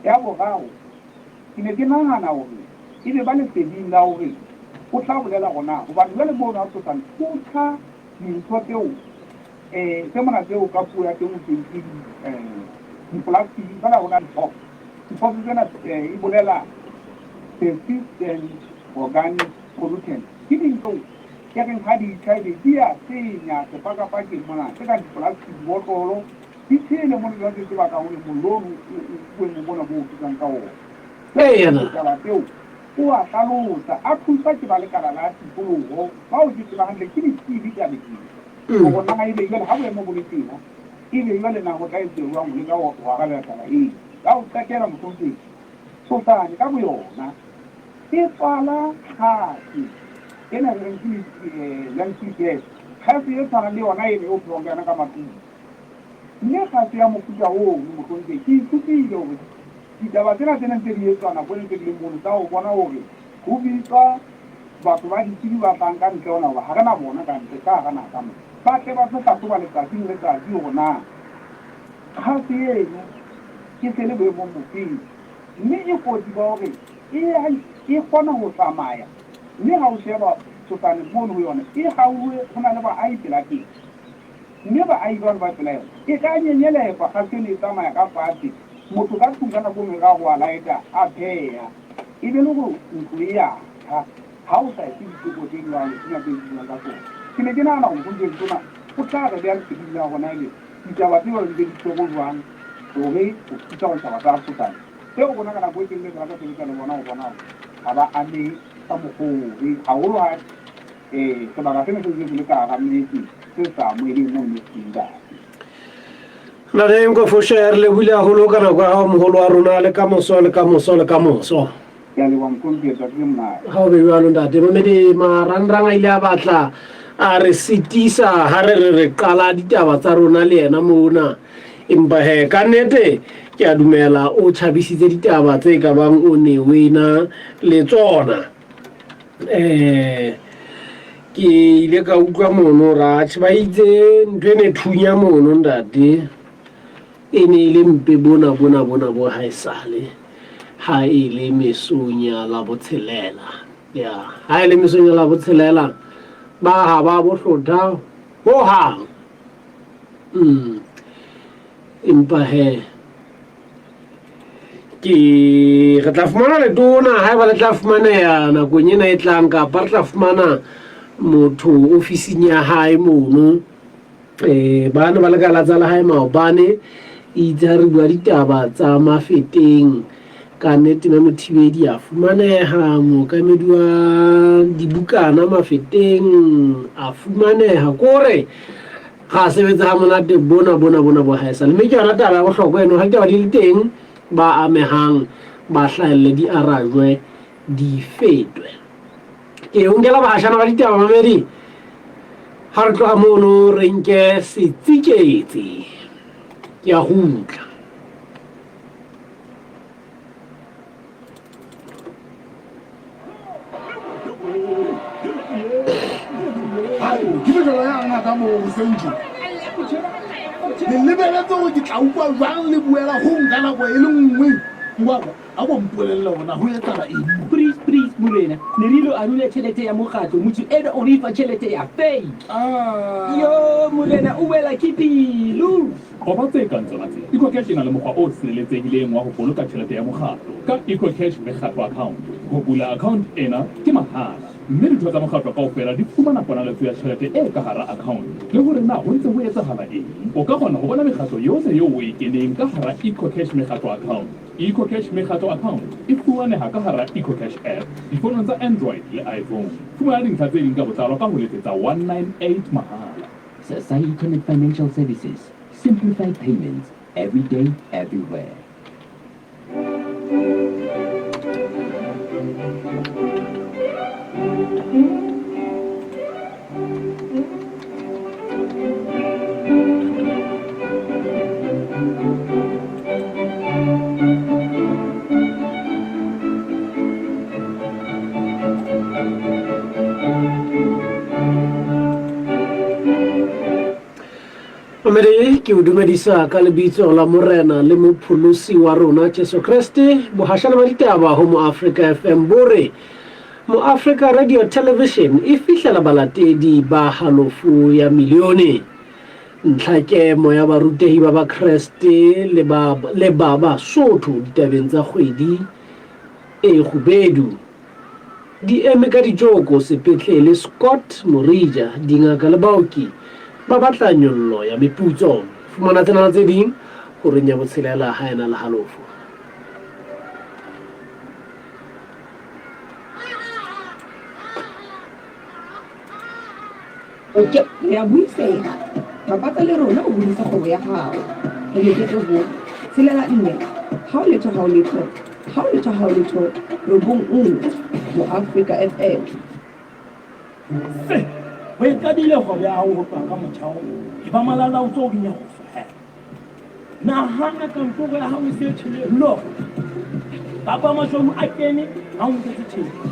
Ya boraro, ke ne ke nahana hore e be ba leseding la hore o tla bolela hore na hobane jwale mono ha Tshosane ho tjha dintho tseo um tse mona tseo ka puo ya teng ho thweng ke di-plastic jwale ha hona di-box. Di-box tsena e bolela persistent organic pollutants. Ke dintho ke reng ha di tjha ebe di a senya sepakapakeng mona tse kang di-plastic, dibotlolo di tshele mona jwale tse tseba ka hore mollo ono o boemong bona bo o tukang ka ona. Eena. Taba tseo o a hlalosa a thuswa ke ba lekala la tikoloho bao ke tsebang hantle ke ditsebi tabeng ena. Hore na ebe jwale ha boemo bo le tjena ebe jwale na ho tla etsuwa jwang ho leka ho arabela taba eo. Ka ho qetela, mohlomphehi, tshosane ka boyona e tswala kgase ena re reng ke landfill gas, kgase e tshwanang le yona ena eo phehwang ka yona ka matlung. Mme kgase ya mofuta ono, mohlomphehi, ke ithutile hore ditaba tsena tse neng tse di etswa nako e ntse di le mono tsa ho bona hore ho bitswa batho ba ditsebi ba tlang ka ntle hona hoba ha re na bona ka ntle ka hara naha ka mona, ba tle ba tlo hlahloba letsatsi le letsatsi hore na kgase eno e se le boemong bofeng mme e kotsi ba hore e e kgona ho tsamaya mme ha o sheba tshosane mono ho yona e hauwe ho na le baahi pela teng. Mme baahi bano ba tsela eo e ka nyenyelepa kgase eno e tsamaya ka fatshe, motho ka tlung ka nako e nngwe ka ho a laeta a pheha, e be le hore ntlo e a tjha ha o sa etse diteko tse jwalo tsena tse buang ka tsona. Ke ne ke nahana hore mohlomphehing Tona o tla re beha leseding la hore na ebe ditaba tse jwalo di be di tshwerwe jwang hore ho thusa hore ditaba tsa tshosane tseo rona ka nako e telele re rata sebetsa le bona ho bona hore ha ba amehe ka mokgwa ofe haholo ha Ee, sebaka sena se ntse se le ka hara metse se sa amoheleng mono teng ntate. Ntate Nkofoshe, re lebohile haholo ka nako ya hao moholo wa rona le ka moso le ka moso le ka moso. Ke a leboha mohlomphehdi, letsatsi le monate. Ha o be jwalo ntate. Momedi marangrang a ile a batla a re sitisa ha re re re qala ditaba tsa rona le yena mona. Empa he ka nnete ke a dumela o tjhabisitse ditaba tse ka bang o ne o ena le tsona. Eh ke ile ka utlwa mono ratjhe ba itse ntho e ne thunya mono ntate e ne e le mpe bona bona bona bo haesale ha e le mesong ya labotshelela ya ha e le mesong ya labotshelela ba ha ba bohlotha ho hang empa he Ke re tla fumana letona haeba le tla fumaneha nakong ena e tlang kapa re tla fumana motho ofising ya hae mono um ba ne ba lekala tsa lehae maobane itse ha re bua ditaba tsa mafeteng ka nnete mme mothibedi a fumaneha mookamedi wa dibukana mafeteng a fumaneha kore Ra sebetsa ha monate bona bona bona bo haesale mme ke yona taba ya bohlokwa eno ha ditaba di le teng ba amehang ba hlahelle di arajwe di fetwe. Ke o nkela bahashana ba ditaba mamedi ha re tloha mono re nke setsiketse ke a gutla. Ke mejolo ya ngaka moo hoseng tje. Le lebeletse hore ke tla utlwa jwang le buela ho nka nako e le nngwe. Ngwako, a ko mpolelle hore na ho etsahala eng mo. Please, please, morena, ne re ilo arula tjhelete ya mokgatlo, motho enwa o re fa tjhelete ya fake. Yo, morena, o wela ke pelo. Qoba tse kang tsona tse. EcoCash e na le mokgwa o sireletsehileng wa ho boloka tjhelete ya mokgatlo ka EcoCash Mekgatlo Account. Ho bula account ena ke mahala, mme ditho tsa mokgatlo kaofela di fumana ponaletso ya tjhelete e ka hara account le hore na ho ntse ho etsahala eng. O ka kgona ho bona mekgatlo yohle eo o e keneng ka hara EcoCash Mekgatlo Account. EcoCash Mekgatlo Account e fumaneha ka hara EcoCash app difonong tsa Android le iPhone. Fumana dintlha tse ding ka botlalo ka ho letsetsa 198 mahala. Sasai Econet Financial Services, simplify payments every day, everywhere. Mamedi, ke o dumedisa ka lebitso la Morena le Mopholosi wa rona Jesu Kreste. Bohashane ba ditaba ho Moafrika FM bo re Moafrika Radio Television e fihlela balatedi ba halofo ya milione. Ntlhakemo ya barutehi ba Bakreste le ba le ba Basotho ditabeng tsa kgwedi e kgubedu. Di eme ka ditjoko sepetlele Scott Morija, dingaka le baoki ba batla nyollo ya meputso. Fumana tsena le tse ding horeng ya botshelela ha ena le halofo. Re a buiseha. Bapatsa le rona o hodise kgwebo ya hao. Re leketse ho, tshelela nne, hao letho hao letho, hao letho hao letho, robong nngwe, Moafrika FM. Se, o e qadile kgwebo ya hao ho tloha ka motheo, e ba malalaotswe o dinyaroso he. Nahana kantoro ya hao e se e tjhele lore kapa mashodu a kene a o nketse thepa.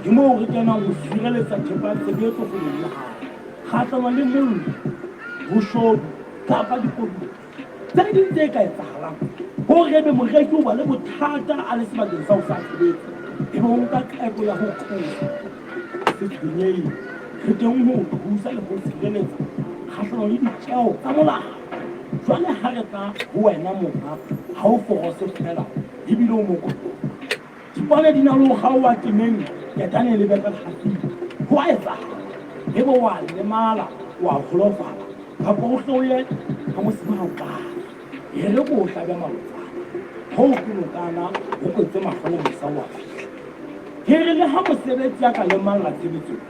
Ke moo re kenang ho sireletsa thepa ya tshebetso kgwebong ya hao kgahlanong le mollo, boshodu kapa dikoduwa tse ding tse ka etsahalang hore ebe moreki o ba le bothata a le sebakeng sa ho sa tshebetso ebe o nka qeto ya ho qosa. Se tshwenyehe, re teng ho o thusa le ho o sireletsa kgahlanong le ditjeo tsa molao. Jwale ha re tla ho wena monga, ha o forose feela, ebile o mokoto. Dipone di na le ho kgaoha temeng, ketane e lebe ka tlhafing. Ho a etsahala, ebe o a lemala, o a holofala, kapa o hle o ye ha mosima ha o qala. E re ko o hlabe malotsana, hoo ke nokana ho kwetse mahlo le mosa o a fihla. Ke re le ha mosebetsi a ka lemalla tshebetsong,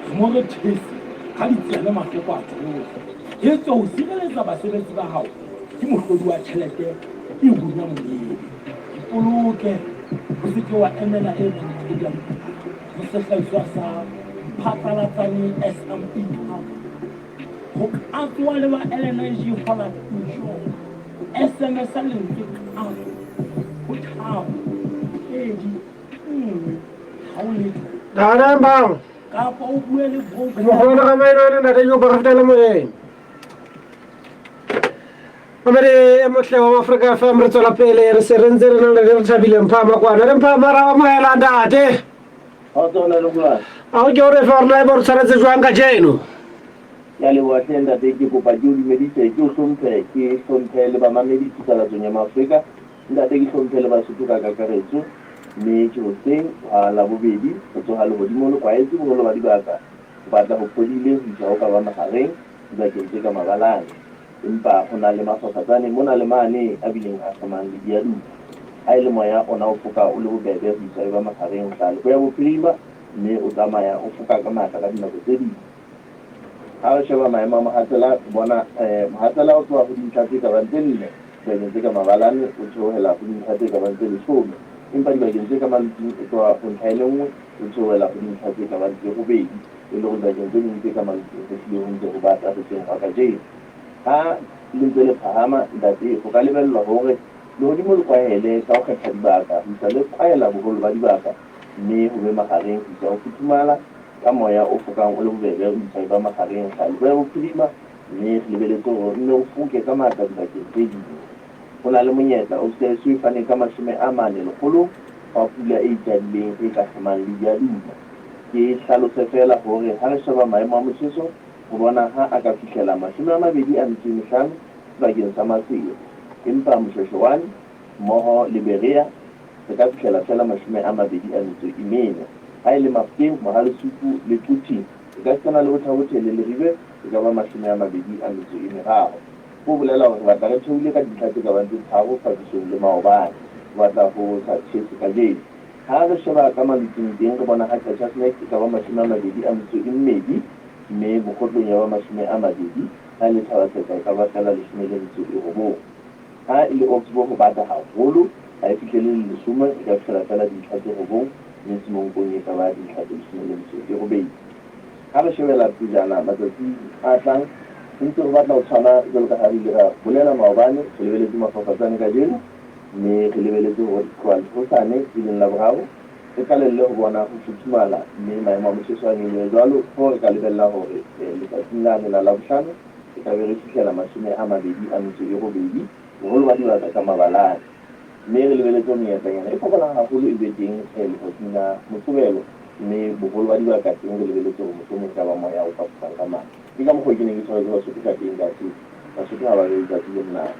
re mo re these ka ditsela le mahloko a theoha. Etswe ho sireletsa basebetsi ba hao ke mohlodi wa tjhelete e runya molebe. Ipoloke, o se ke wa emela e mong kgwedi ya mophato ho sehlahiswa sa Mphatlalatsane SME Cover. Ho qatsoa le ba LNG Holland Insure. SMS-a lentswe qatso ho tharo, pedi, nngwe, ha o letho. Ntate Mbang. Kapa o bue le broker. Mogolo ga maina ntate yo ba re moyeng. Mamedi e motle wa Afrika FM re tswela pele re se re ntse re na le re thabile mpha makwana re mpha mara wa moela ntate. A o ke o re fa rona e bo re tshwanetse jwang kajeno? Ke a leboha hle ntate, ke kopa ke o dumedise, ke o hlomphe, ke hlomphe le bamamedi phusalatsong ya Maafrika, ntate ke hlomphe le Basotho ka kakaretso, mme ke hoseng hwa Labobedi, ho tsoha lehodimo le kwaetse boholo ba dibaka, ho batla ho phodile ho isa ho ka ba mahareng dibakeng tse ka mabalane. Empa ho na le mafafatsane mona le mane a bileng a hlomang le diaduma. Ha e le moya ona o foka o le bobebe ho isa e ba mahareng ho hlaha leboya bophirima mme o tsamaya o foka ka matla ka dinako tse ding. Ha re sheba maemo a mohatsela, re bona mohatsela o tloha ho dintlha tse ka bang tse nne dibakeng tse ka mabalane o theohela ho dintlha tse ka bang tse leshome, empa dibakeng tse ka maloting o tloha ho ntlha e le nngwe o theohela ho dintlha tse ka bang tse robedi, e le hore dibakeng tse ding tse ka maloting ho hlile ho ntse ho bata hoseng hwa kajeno. Ha le ntse le phahama, Ntate, ho ka lebellwa hore lehodimo le kwahele ka ho kgetha dibaka ho isa le kwahela boholo ba dibaka mme ho be mahareng ho isa ho futhumala ka moya o fokang o le bobebe ho isa e ba mahareng ga leboya bophirima mme re lebeletse hore o nne o foke ka matla dibakeng tse ding. Ho na le monyetla o se eso e fane ka 40 lekgolong wa pula e itadileng e ka hlomang le diaduma. Ke hlalose feela hore ha re sheba maemo a motjheso, Re bona ha a ka fihlela 25 sebakeng sa Maseru, empa Moshoeshoane mmoho le Berea re ka fihlela feela 24. Ha e le Mafokeng, Mohalesupu le Quthing, ekasitana le Botha-Bothe le Leribe e ka ba 23. Ho bolela hore re batla re theohile ka dintlha tse ka bang tse tharo papisong le maobane. Ho batla ho sa tjhese kajeno. Ha re sheba ka malotsing teng re bona ha Qacha's Nek e ka ba 22 mme Mokgotlong ya ba 20, ha e le Thaba-Tseka e ka ba feela 19. Ha e le Oxbow ho bata haholo, ha e fihlele le leshome, e ka fihlela feela dintlha tse robong, mme Semonkong e ka ba dintlha tse 18. Ha re shebela pejana matsatsing a tlang, ho ntse ho batla ho tshwana jwalo ka ha re ile ra bolela maobane, re lebeletse mafafatsane kajeno, mme re lebeletse hore tloha hosane, e leng Laboraro, Re qalelle ho bona ho futhumala mme maemo a motjheso a nyolohe jwalo hoo re ka lebella hore letsatsing lane la Labohlano E tla be re fihlela 28, boholo ba dibaka ka mabalane. Mme re lebeletse hore menyetlanyana e fokolang haholo e be teng letsatsing la Moqebelo, mme boholo ba dibaka teng re lebeletse hore mohlomong e tla ba moya o ka fokang ka matla. Ke ka mokgwa oo ke neng ke tshwaretse Basotho ka teng ntate. Basotho ha ba be letsatsi le monate.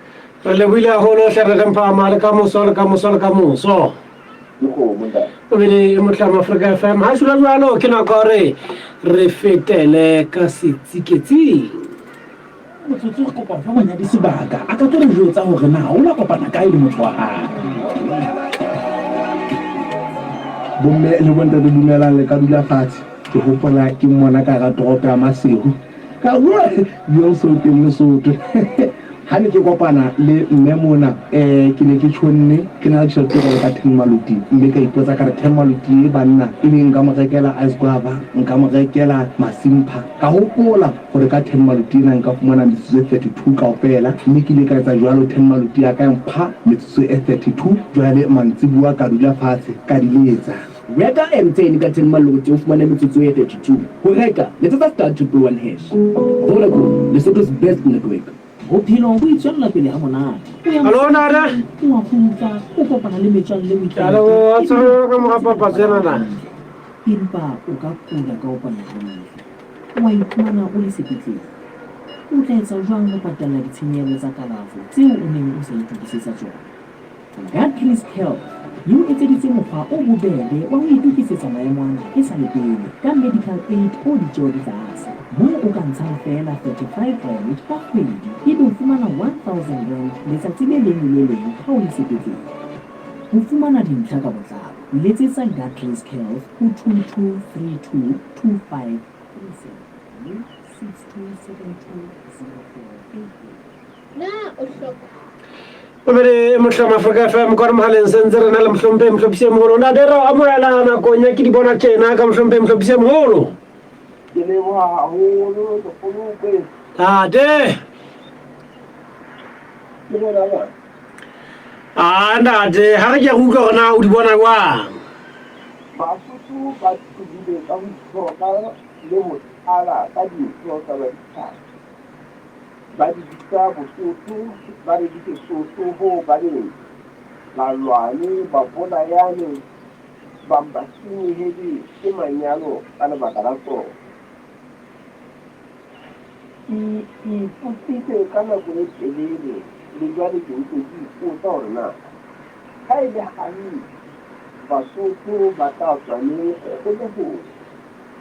Re lebohile haholo hle re Mphama le kamoso le kamoso le kamoso. Ke kgomo ntate. O bile motlamo Afrika FM. Ha shula jwalo ke nako ya hore re fetele ka setsiketsing. Motsotso re kopa ho fa monyadi sebaka a ka tlo re jwetsa hore na o la kopana kae le motho wa hae. Bomme le bontate dumelang le ka dula fatshe. Ke hopola ke mmona ka hara toropo ya Maseru. Ka bua yo so teng Lesotho. Ha ne ke kopana le mme mona um ke ne ke tjhonne ke na le tjhelete jwalo ka ten maluti mme ka ipotsa ka re ten maluti e banna e be nka mo rekela ice guava nka mo rekela masimpha ka hopola gore ka ten maluti ena nka fumana metsotso e 32 kaofela mme ke ile ka etsa jwalo ten maluti ya ka ya mpha metsotso e 32 jwale mantsibuwa ka dula fatshe ka di letsa. Reka MTN ka ten maloti o fumane metsotso e 32. Ho reka, letsetsa star 111 hash. Vodacom, Lesotho's best network. Bophelo bo itswella pele ha monate. O ya Hallo, Nare. o a kgutla, o kopana le metswalle o Ke a leboha. Tshwarelo ka mora papatso ena na. Empa o ka kula ka ho panya ha leihlo. O a iphumana o le sepetlele. O tla etsa jwang ho patalla ditshenyehelo tsa kalafo tseo o neng o sa itokisetsa tsona? Gut Risk Health e o etseditse mokgwa o bobebe wa ho itokisetsa maemo ana e sa le pele ka medical aid o ditjeo di tlase, moo o ka ntshang feela R35 ka kgwedi ebe o fumana R1000 letsatsi le leng le le leng ha o le sepetlele. Ho fumana dintlha ka botlalo, letsetsa Gut Risk Health ho 2232 2537 le 6272 0488. Na o hloka Mamedi Mohloma Afrika FM kwa re mogaleng sentse re na le mohlomphehi Mohlophisi e Mogolo. Ntate re o amohela nakong ya ke di bona tjena ka mohlomphehi Mohlophisi e Mogolo. Ke leboha haholo Lekgolokwe. Ntate. Ke bona bana. Ah ntate, ha re ke re utlwa hore na o di bona jwang. Basotho ba tsebile ka ho itshoka le ho tlala ka dintho tsa baditjhaba. Ba di bitsa Bosotho, ba re di Sesotho hoo ba reng ba lwane, ba bolayane, bang ba senyehelwe ke manyalo ka lebaka la tsona. Ke ipotsitse ka nako e telele le jwale ke ntse ke ipotsa hore na ha e le hantle Basotho ba tla tswa neng kgolehong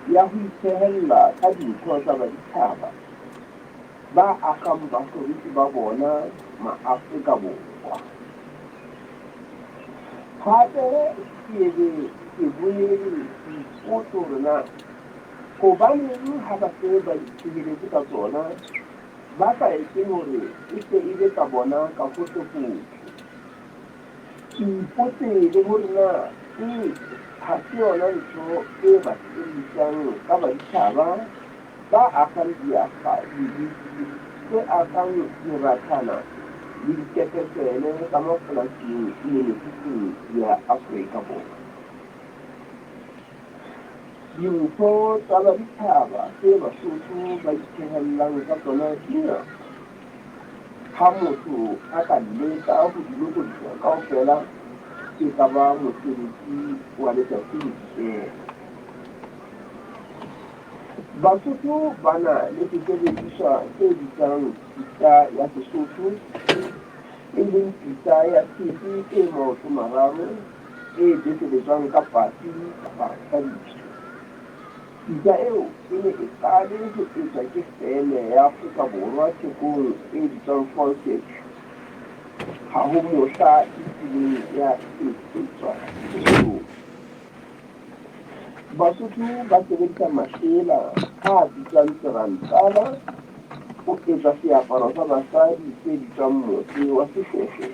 ya ho ithehella ka dintho tsa baditjhaba. Ba akgang bahlorisi ba bona Maafrika Borwa. Hape ke ye be ke boele ke ipotse hore na hobaneng ha ba se ba itsheheletse ka tsona ba sa etse hore e se e be tsa bona ka hohlehohle. Ke ipotse le hore na ee ha se yona ntho e ba tsellisang ka baditjhaba ba akgang diakga, tse akang dirathana le dikepesele tsa mapolasing le mekhukhung ya Afrika Borwa. Dintho tsa baditjhaba tse Basotho ba ithehellang ka tsona di ngata. Ha motho a ka leka ho di lokodisa kaofela, e ka ba mosebetsi wa letsatsi le dikela. Basotho ba na le sesebediswa se bitswang pitsa ya Sesotho, e leng pitsa ya tshepe e maoto mararo e beseletswang ka patsi kapa ka dijo. Pitsa eo e ne e qale ho etswa ke feme ya Afrika Borwa thekong e bitswang Voltec. Ha ho mohla e kileng ya etswa Sesothong. Basotho ba sebedisa masela a bitswang tserantala ho etsa seaparo sa basadi se bitswang mose wa seshweshwe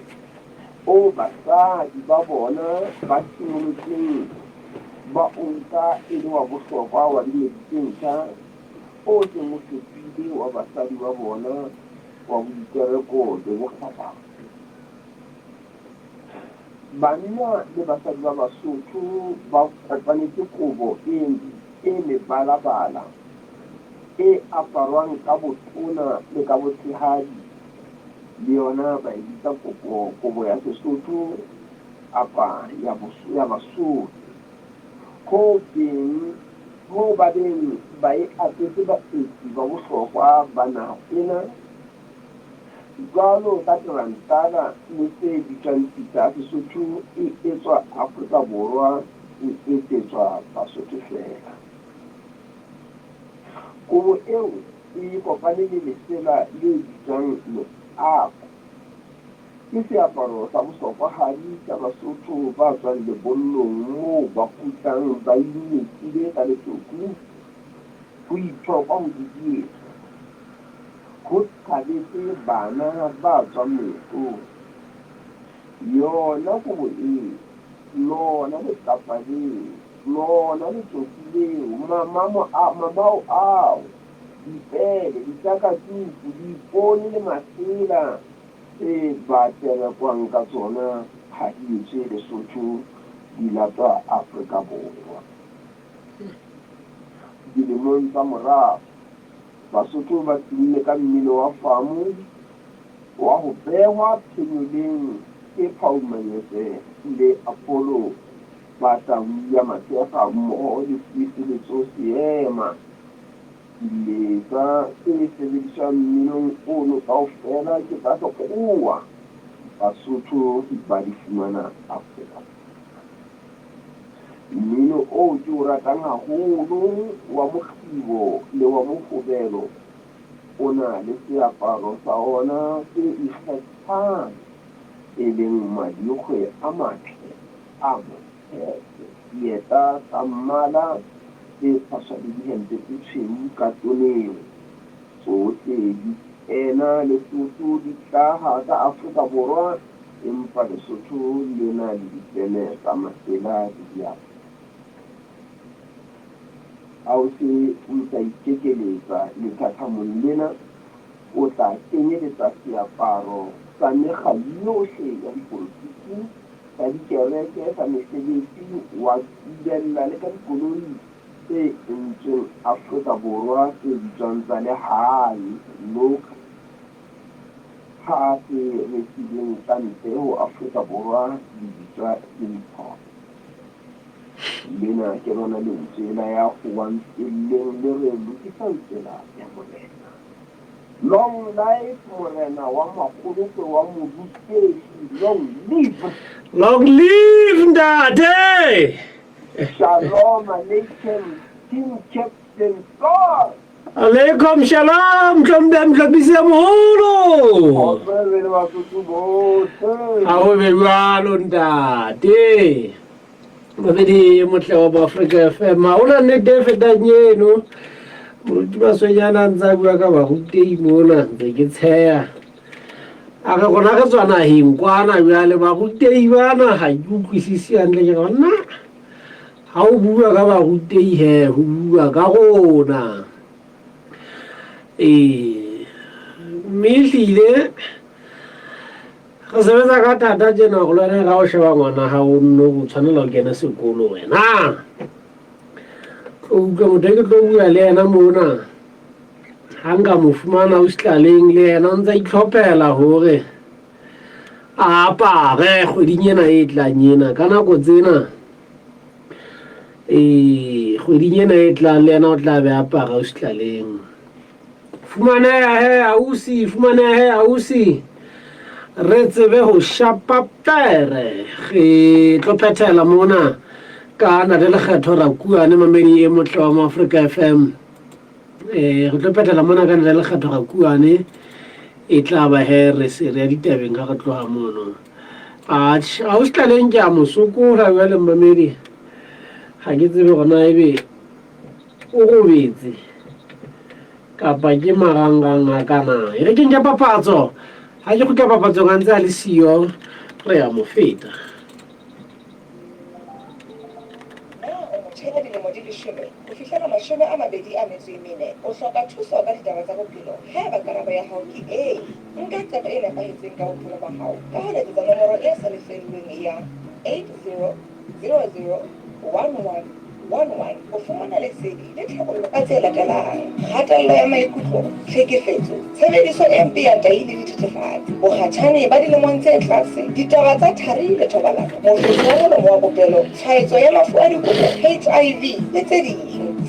oo basadi ba bona ba simolotseng ba o nka e le wa bohlokwa wa dinedi tse ntjha o seng o fetohile wa basadi ba bona wa boitereko le bokgabane. Banna le basadi ba Basotho ba kopanetse kobo e mebalabala. E aparwang ka botona le ka botshehadi, le yona ba e bitsa kopo, kobo ya Sesotho kapa ya, ya Basotho. Hoo beng, hoo ba beng ba e apetse baetsi ba bohlokwa ba naha ena, jwalo ka terantala le tse bitswang pitsa ya Sesotho e etswa Afrika Borwa e etsetswa Basotho feela. Kobo eo e kopane le lesela le bitswang leako. Ke seaparo sa bohlokwahadi sa Basotho ba tswang lebollong moo ba kgutlang ba inekile ka letoku, ho ithokwa ho didietswa, ho thabetse bana ba tswang moetlong. Yona kobo eo, lona letlapa leo, Lona letsotsi leo, mamamo a, mamao ao, dipele, ditsakatuku, diipone le masela tse ba terekwang ka tsona ha di etswe Lesotho, di latwa Afrika Borwa. Dilemong tsa morao, Basotho ba tumme ka mmino wa famo wa ho behwa phenyoleng ke Paul Manyetse le Apollo Ba tla bua matshega mmoho le puiseletso seema. Diletsa tse sebediswang mminong ono kaofela ke tsa sekgowa, Basotho ba di fumana Afrika Borwa. Mmino oo ke o ratang haholo wa mokgibo le wa mohobelo o na le seaparo sa ona se ikgethang e leng madikgwe a matle a motshehlo, dieta tsa mmala tse phaswa le dihempe tse tshweu ka toneng. Tsohle di kena Lesotho di hlaha ka Afrika Borwa empa Lesotho le na le dipene tsa masela le diaparo. Ha o se o sa ikekeletsa lethathamong lena, o tla kenyeletsa seaparo sa mekga yohle ya dipolotiki, sa dikereke, sa mesebetsi, wa kubella le ka dikoloi tse entsweng Afrika Borwa tse bitswang tsa lehae, local, ha tse rekilweng ka ntle ho Afrika Borwa di bitswa import. Lena ke lona lentswe la ya howang felleng le re lokisang tsela ya Morena. Long life Morena wa Makgolokwe wa Morutehi long live. Long live ntate. Shalom aleikum team captain Saul. Aleikum shalom hlomphe mhlophisi ya moholo. Kgotso le Basotho bohle. Ha ho be jwalo ntate. Mamedi motle wa Boafrika FM. Ha hona nnete e fetang eno. Moruti Maswenyana a ntse a bua ka barutehi mona ntse ke tsheya. A re rona re tswa naheng kwana jwale barutehi bana ha ke utlwisise hantle ke re nna ha o bua ka barutehi he ho bua ka rona. Ee mme ehlile Re sebetsa ka thata tjena gore le wena ga o sheba ngwana ga o nno o tshwanela o kene sekolo wena. Tlo utlwa motho e ke tlo bua le yena mona ga nka mo fumana o setlaleng le yena o ntse a itlhophela gore a apare kgweding ena e tlang ena ka nako tsena ee kgweding ena e tlang le yena o tla be apara o setlaleng. Fumaneha he ausi, fumaneha he ausi. Re tsebe ho shapa pere. Re tlo phethela mona ka Ntate Lekgetho Rakuane mamedi e motle wa Moafrika FM. Eh re tlo phethela mona ka Ntate Lekgetho Rakuane e tla ba he re se re ya ditabeng ha re tloha mono. Atjhe, ausi Tlaleng ke a mo sokola jwale mamedi. Ha ke tsebe hore na ebe O robetse kapa ke marangrang a ka na? E re ke nke papatso. Ha ke kgutla papatsong a ntse a le siyo, re ya mo feta. Na o motjha ya dilemo di leshome ho fihlela 24? O hloka thuso ka ditaba tsa bophelo? Haeba karabo ya hao ke ee, nka qeto e nepahetseng ka bophelo ba hao ka ho letsetsa nomoro e sa lefellweng ya 8000 11. 11 ho fumana lesedi le tlhabollo ka tse latelang, kgatello ya maikutlo, tlhekefetso, tshebediso e mpe ya tahi le dithethefatsi, bokgatjhane ba dilemong tse tlase, ditaba tsa thari le thobalano, mohlotlo wa molomo wa popelo, tshwaetso ya mafu a dikobo, HIV, le tse ding.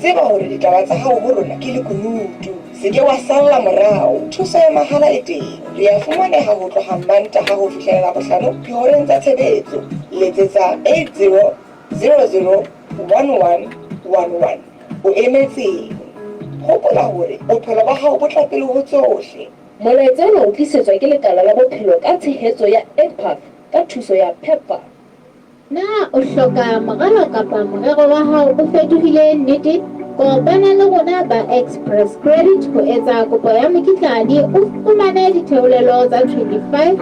Tseba hore ditaba tsa hao ho rona ke lekunutu. Se ke wa salla morao. Thuso ya mahala e teng. Re a fumaneha ho tloha Mantaha ho fihlela Labohlano dihoreng tsa tshebetso. Letsetsa 80 00 11 11. O emetseng? Hopola hore bophelo ba hao bo tla pele ho tsohle. Molaetsa ona o tlisetswa ke Lekala la Bophelo ka tshehetso ya EdPath ka thuso ya PEPFAR. Na o hloka moralo kapa morero wa hao o fetohile nnete? Kopana le rona ba Express Credit ho etsa kopo ya mokitlane o fumane ditheolelo tsa 25 percent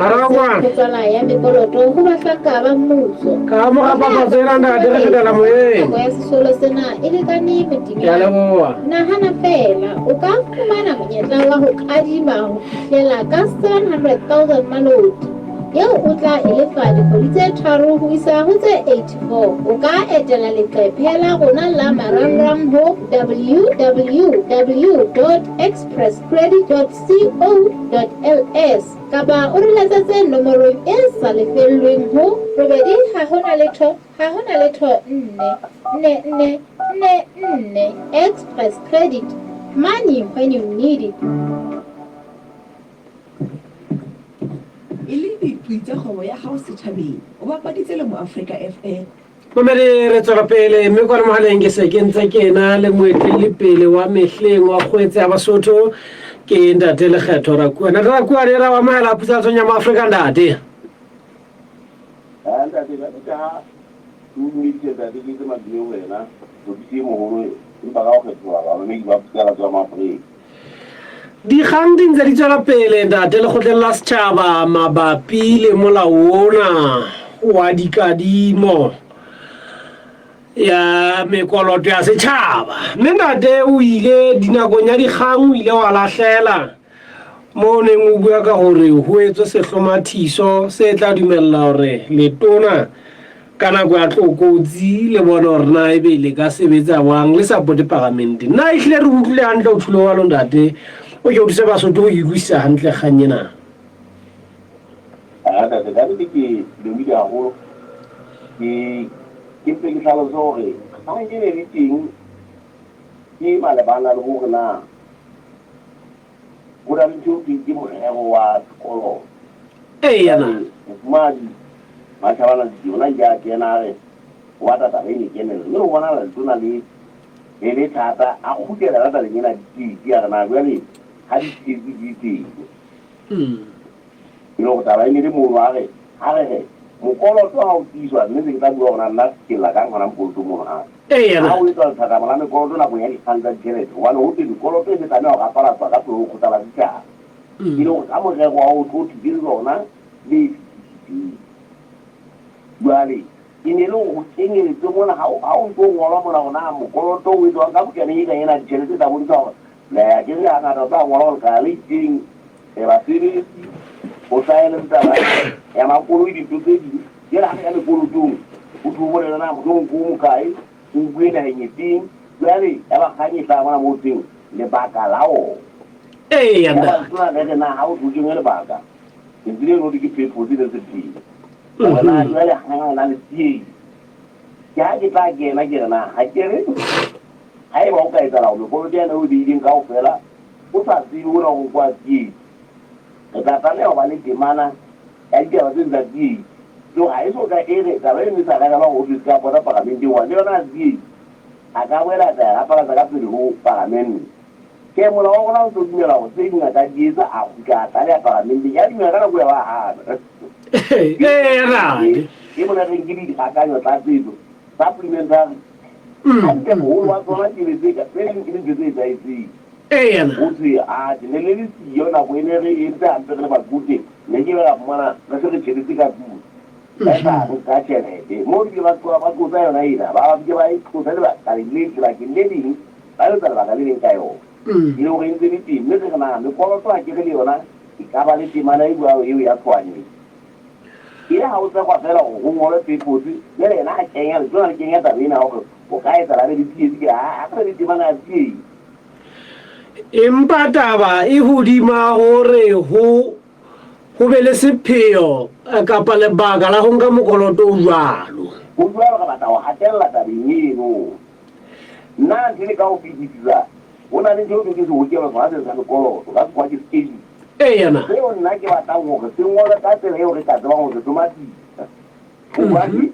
ho tswala ya mekoloto ho bahlanka ba mmuso. Ka mora papatso ena ntate re fetela moyeng. Nako ya sesolo sena e lekane Ke a modinyane. leboha. Nahana feela, o ka fumana monyetla wa ho kadima ho fihlela ka 700,000 maloti. Eo o tla e lefa dikgwedi tse tharo ho isa ho tse 84. O ka etela leqephe la rona la marangrang ho www.expresscredit.co.ls kapa o re letsetse nomorong e sa lefellweng ho robedi ha ho na letho ha ho na letho nne nne nne nne nne. Express Credit, money when you need it. E le diqi tsa kgwebo ya hao setjhabeng, o bapaditse le Moafrika FM. Mamedi re tswela pele mme kwa mogaleng ke se ke ntse ke na le moetelli pele wa mehleng wa kgwetse ya Basotho ke ntate Lekgetho Rakua. Ntate Rakua re ra wa amogela phusatsong ya Moafrika ntate. Ah, ntate ka ka ha ke o dumedise ntate ke etse madume ho wena mofisi e moholo empa ka ho kgethoha bamamedi ba phusalatso ya Moafrika. Dikgang di ntse di tswela pele ntate lekgotleng la setjhaba mabapi le molao ona wa dikadimo ya mekoloto ya setjhaba. Mme ntate o ile dinakong ya dikgang o ile wa lahlela mo o neng o bua ka hore ho etswe sehlomathiso se tla dumella hore letona Ka nako ya tlokotsi le bone hore na ebe le ka sebetsa jwang le sa pote paramente. Na ehlile re utlwile hantle o tjholo jwalo ntate? O ke o thuse Basotho ho e utlwisisa hantle kgang ena. Ah, ntate, ka nnete ke lebohile haholo. Ke ke mpe ke hlalose hore kgang e ne le teng ke malebana le hore na Ho na le ntho eo thweng ke morero wa sekoloto. Eya na. Jwale mofumahadi Matjhabana Tsie ona ile a kena a re o batla taba ena e kenelle. Mme ho bonahala letona le le le thata a kgutlela ka tabeng ena ya ditsietsi a re na jwale ha ditsietsi di le teng. E le hore taba e ne le mono a re ha re re mokoloto ha o tiiswa mme se ke tla bua hore na nna ke lla kang hona mokolotong mono hape. Eya Ha ho etswa lethathamo la mekoloto nakong ya dikgang tsa ditjhelete, hobane ho thwe mekoloto e se tlameha ho rapalatswa ka pele ho lekgotla la setjhaba, e le hore ka morero wa ho tlo thwe ke lona le fetisitseng. Jwale e ne e le hore ho kenyeletswe mona ha ha o ntso ngolwa mona hore na mokoloto o etswang ka bukaneng e kang ena ya ditjhelete e tla bontsha hore le akere hangata o tla ngola hore lekala le itseng basebetsi ho hlahe le taba ya makoloi dintho tse ding. Jwale ha re ya mekolotong, ho thwe ho bolelwe na mohlomong ke o mokae, o nkuwe naheng efeng. Jwale ya ba kgang e hlaha mona moo thweng lebaka la ona. Eya Ya ba ntate. letona le re na ha ho thwe ho kenywe lebaka, lentswe leno ho thwe ke purpose le sepheo. Hore na jwale ha na le tsietsi. Ke ha ke tla kena ke re na ha ke re haeba ho ka etsahala hore mekoloto yane eo o e beileng kaofela o sa tsebe hona hore o kwa tsietsi, re tla tlameha ho ba le temana ya ditaba tse tsa tsietsi. So ha e so ka e re taba eno e sa rerelwa hore ho thwe se ka pota paramenteng hobane le yona tsietsi a ka boela a tla e rapalatsa ka pele ho paramente. Tjhe, molao wa rona o ntso dumela hore tse ding a ka di etsa a kgutla a tlaleha paramenteng. Ya dumela ka nako eo a hana. Ee, rate. Ke mona reng ke dikakanyo tlatsetso, supplementary. Hantle boholo ba tsona ke le tse ka tse ding ke le ntho tse etsahetseng. Eya na. Ho thwe atjhe ne le le siyo nako e ne re entse hampe re le Bakute ne ke be ra fumana re se re tjheletse ka tlung. Ba sa nka tjhelete. Moo ebile ba tloha ba qotsa yona ena ba ba fike ba e qosa lebakeng le lebakeng le leng ba etsa lebaka le leng ka yona. E le hore e ntse le teng mme re re na mekoloto ha ke re le yona e ka ba le temana e jwalo eo ya tshohanyetso. E le ha o tsekwa feela hore ho ngolwe purpose, jwale yena a kenya, letona le kenya taba ena ya hore Ho ka etsahala a be le tsietsi ke ha a be le temana ya tsietsi. Empa taba e hodima hore ho ho be le sepheo eh, kapa lebaka la ho nka mokoloto o jwalo. Ho jwalo re batla ho hatella tabeng eno. Nna ntho e le ka ho fetisisa ho na le ntho eo ke sehokelo sona se sa sekoloto ka sekgowa ke schedule. Eya na. Seo nna ke batlang hore se ngolwe ka tsela eo re ka tsebang ho se hlomathisa. Hobane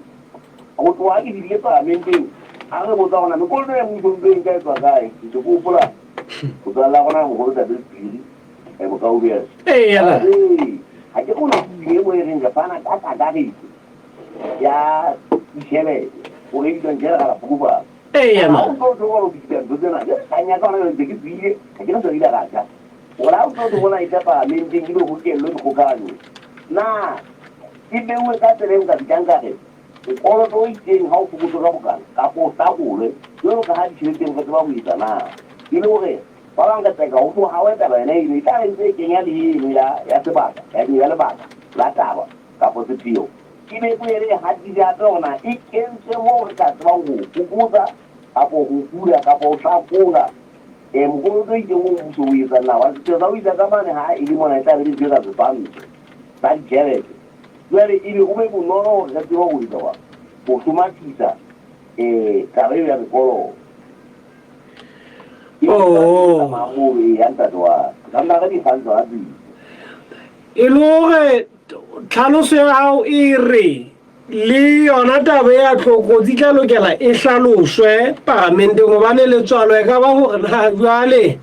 ho tloha ha ke fihlile paramenteng, ha re botsa hore na mekoloto ya mmuso ntlo e nka e tswa kae, ke se ke hopola motswalle wa rona moholo Tate Sephiri, eh, Mokaubere. Eya na. Ee, ha ke re ho na le e nngwe e reng re fana ka kakaretso ya ditjhelete, hore e bitswang general approval. Eya na. Ha o ntso o thola ho fetisa ntho tsena, jwale kgang ya ka hona jwale ntse ke tswile, ha ke re se re ile ra ja. Hore ha o ntso o bona e tla paramenteng ebe ho kellwe dikgokahanyo, na e beuwe ka tsela eo nka fihlang ka re mokoloto o itseng ha o fokotswe ka bokana kapa o hlakolwe jwalo ka ha ditjheleteng re tseba ho etsa na? E le hore ba bang re tseka ho tlohawe taba yona eno e tla re ntse e kenya le eno ya ya sebaka ya ya lebaka la taba kapa sepheo e be boele e hatise hape hore na e kentswe moo re ka tsebang ho fokotsa kapa ho hula kapa ho hlakola um mokoloto o itseng o mmuso o etsang na hobane sepheo sa ho isa ka mane ha e le mona e tla be le ntho e ka setshwantsho sa ditjhelete. Jwale ebe ho be bonolo hore re tsebe ho etsa jwang? Ho hlomathisa um taba eo ya mekoloto. Ke Oh. tsamaya moo ee ya ntate wa ka. Ka nna re di kgang tsona tseo. E le hore tlhaloso ya hao e re le yona taba ya tlokotsi tla lokela e hlaloswe paramenteng hobane letswalo e ka ba hore na jwale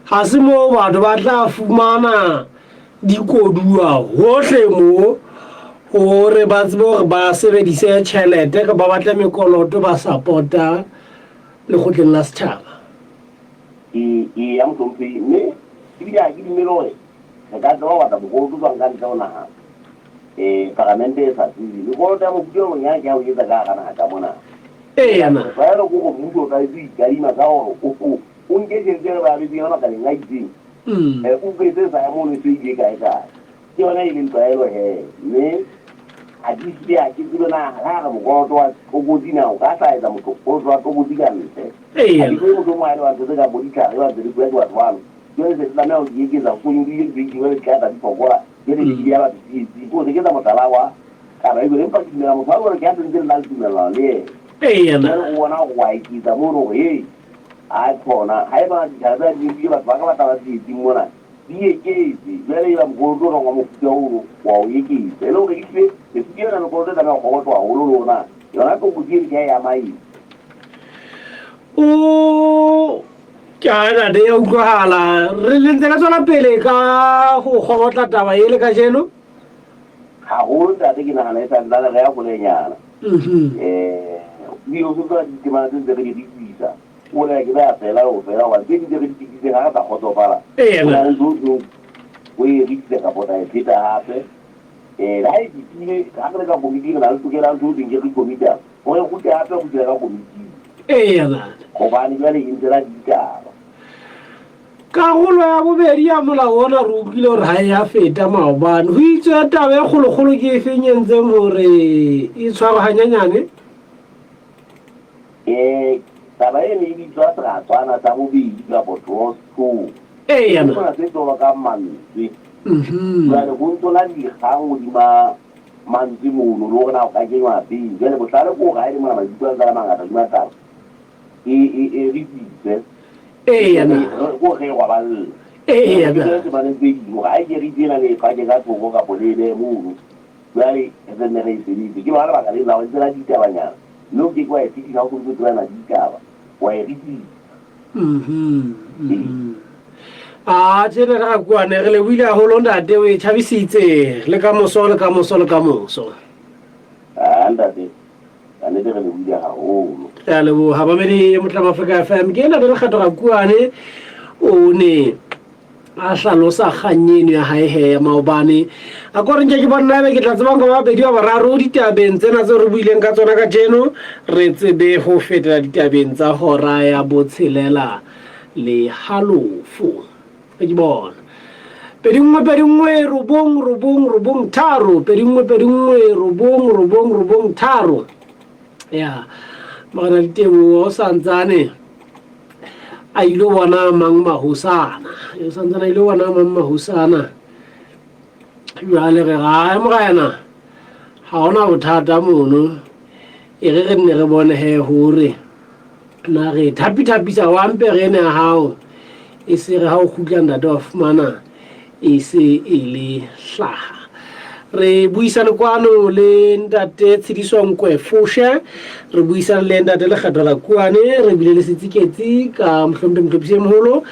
ha se moo batho ba tla fumana dikoduwa hohle mo hore ba tsebe hore ba sebedise tjhelete ka ba batle mekoloto ba support-a lekgotleng la setjhaba. Ee, ee, ya mohlomphehi, mme ebile ha ke dumele hore re ka tseba ho batla mokoloto jwang ka ntle ho naha um paramente e sa tsebe. Mekoloto ya mofuta o bonyane ke ya ho etsa ka hara naha ka mona. Eya na. Tlwaelo ke hore mmuso o tlwaetse ho ikadima ka hore o o nke tjhelete e re ba abetseng yona makaleng a itseng o utlwe se sa ya mono e se ile kae kae. Ke yona e leng tlwaelo he, mme ha ke hlile ha ke tsebe na ha re mokoloto wa tlokotsi na o ka hlaetsa mokoloto wa tlokotsi ka ntle. Ha ke tsebe mohlomong ha e le ba ntho tse kang bo ditlhare ba ntse di bua ke batho bano. Jwale se tlameha ho di eketsa, ho so nyolohile ntho e itseng jwale di tla tla di fokola, jwale di beha batho tsietsing. Ke ho se ke etsa mohlala wa taba e jwalo, empa ke dumela motho wa jwalo ke ha se ntse le na le tumellano le yena. Jwale o bona hore wa eketsa mono hore hei, a khona haeba ditlhare tsena di nkile batho ba ka ba tla ba tsietsing mona di eketse jwale eba mokoloto o kang wa mofuta ono wa o eketsa e le hore ehlile mefuta ena mekoloto e tlameha ho kgobotwa haholo le ona yona tlokotsi eno ke ha e ama eng. O ke a ntate ya utlwahala re le ntse le tswela pele ka go kgobotla taba e le kajeno. Haholo ntate ke nahana e santsane re ya holenyana. Um ebile o sotsa ditemana tse ntse re di rekisa o le ke ba fela o fela hobane tse ding tse re di fetisitseng ha re sa kgotsofala o na le ntho o o e rekisa kapa o tla e pheta hape. Um le ha e fetile ha re le ka komiting re na le tokelo ya ntho o thweng ke re-committee hore e kgutle hape e kgutlele ka komiting hobane jwale e ntse la ditaba. Karolo ya bobedi ya molao ona re utlwile hore ha e ya feta maobane. Ho itswe taba e kgolokgolo ke efeng e entseng hore e tshwarwe hanyenyane? Eh, taba e ne e bitswa seratswana sa bobedi kapa clause 2. Eya. Ke sona se tolokang mantswe. Jwale ho ntso na dikgang hodima mantswe mono le hore na o ka kenywa pele. Jwale bohlale ke hore ha e le mona maikutlo a ntse a le mangata hodima taba, e e e re tsitse. Eya na. Ko re roballe. Eya na. Ke bane tse ding hore ha ke re tsena le pake ka thoko kapo le be mono. Jwale re ne re e sebetse. Ke lona lebaka le la ho tsela ditabanyana. Mme o ke ke wa e fetisa ha o ntse tsebana ditaba. Wa e re tsitsa. A tjena re kuane re lebohile haholo ntate o e tjhabisitse le ka moso le ka moso le ka moso. Ah ntate. Ka nnete re lebohile haholo. Re a leboha bamedi Motlamo Afrika FM. Ke ntate Lekgetho Rakuane o ne a hlalosa kgang eno ya hae he ya maobane. A ko re nke ke bonna ebe ke tla tsebang ka ba babedi ba bararo ditabeng tsena tseo re buileng ka tsona kajeno re tsebe ho fetela ditabeng tsa hora ya botshelela le halofo. Ke bona. 21 21 9 9 9 3 21 21 9 9 9 3 ya. Morena Diteboho o santsane a ilo bona mang mahosana, o santsane a ilo bona mang mahosana. Jwale re rae morena, ha hona bothata mono, e re re nne re bone he hore na re thapithapisa wa mpere ene ya hao, e se re ha o kgutla ntate wa fumana e se e le hlaha. Re buisane kwano le ntate Tshediso Nkwe Foshe, re buisane le ntate Lekgetho la Kuane, re bile le Setsiketsi ka mohlomphe mohlophisi e moholo,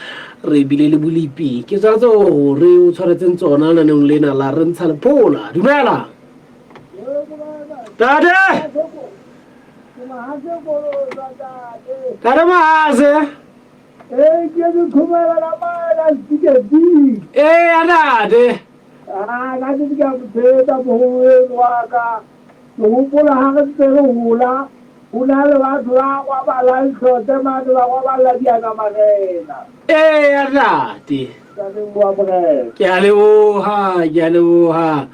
re bile le Bolipi. Ke tsona tseo re o tshwaretseng tsona lenaneong lena la re ntsha lephola. Dumela tate. Tate Mahase. Ee, ke ke khumela la mana Setsiketsi. Ee, ntate. Ah, ka ke ke a mothetsa moholo wa ka. Ke hopola ha re ntse re hola, ho na le batho ba kwabalang hlotse mane ba kwaballa diana marena. Ee, ntate. Tsaneng wa morena. Ke a leboha, ke a leboha.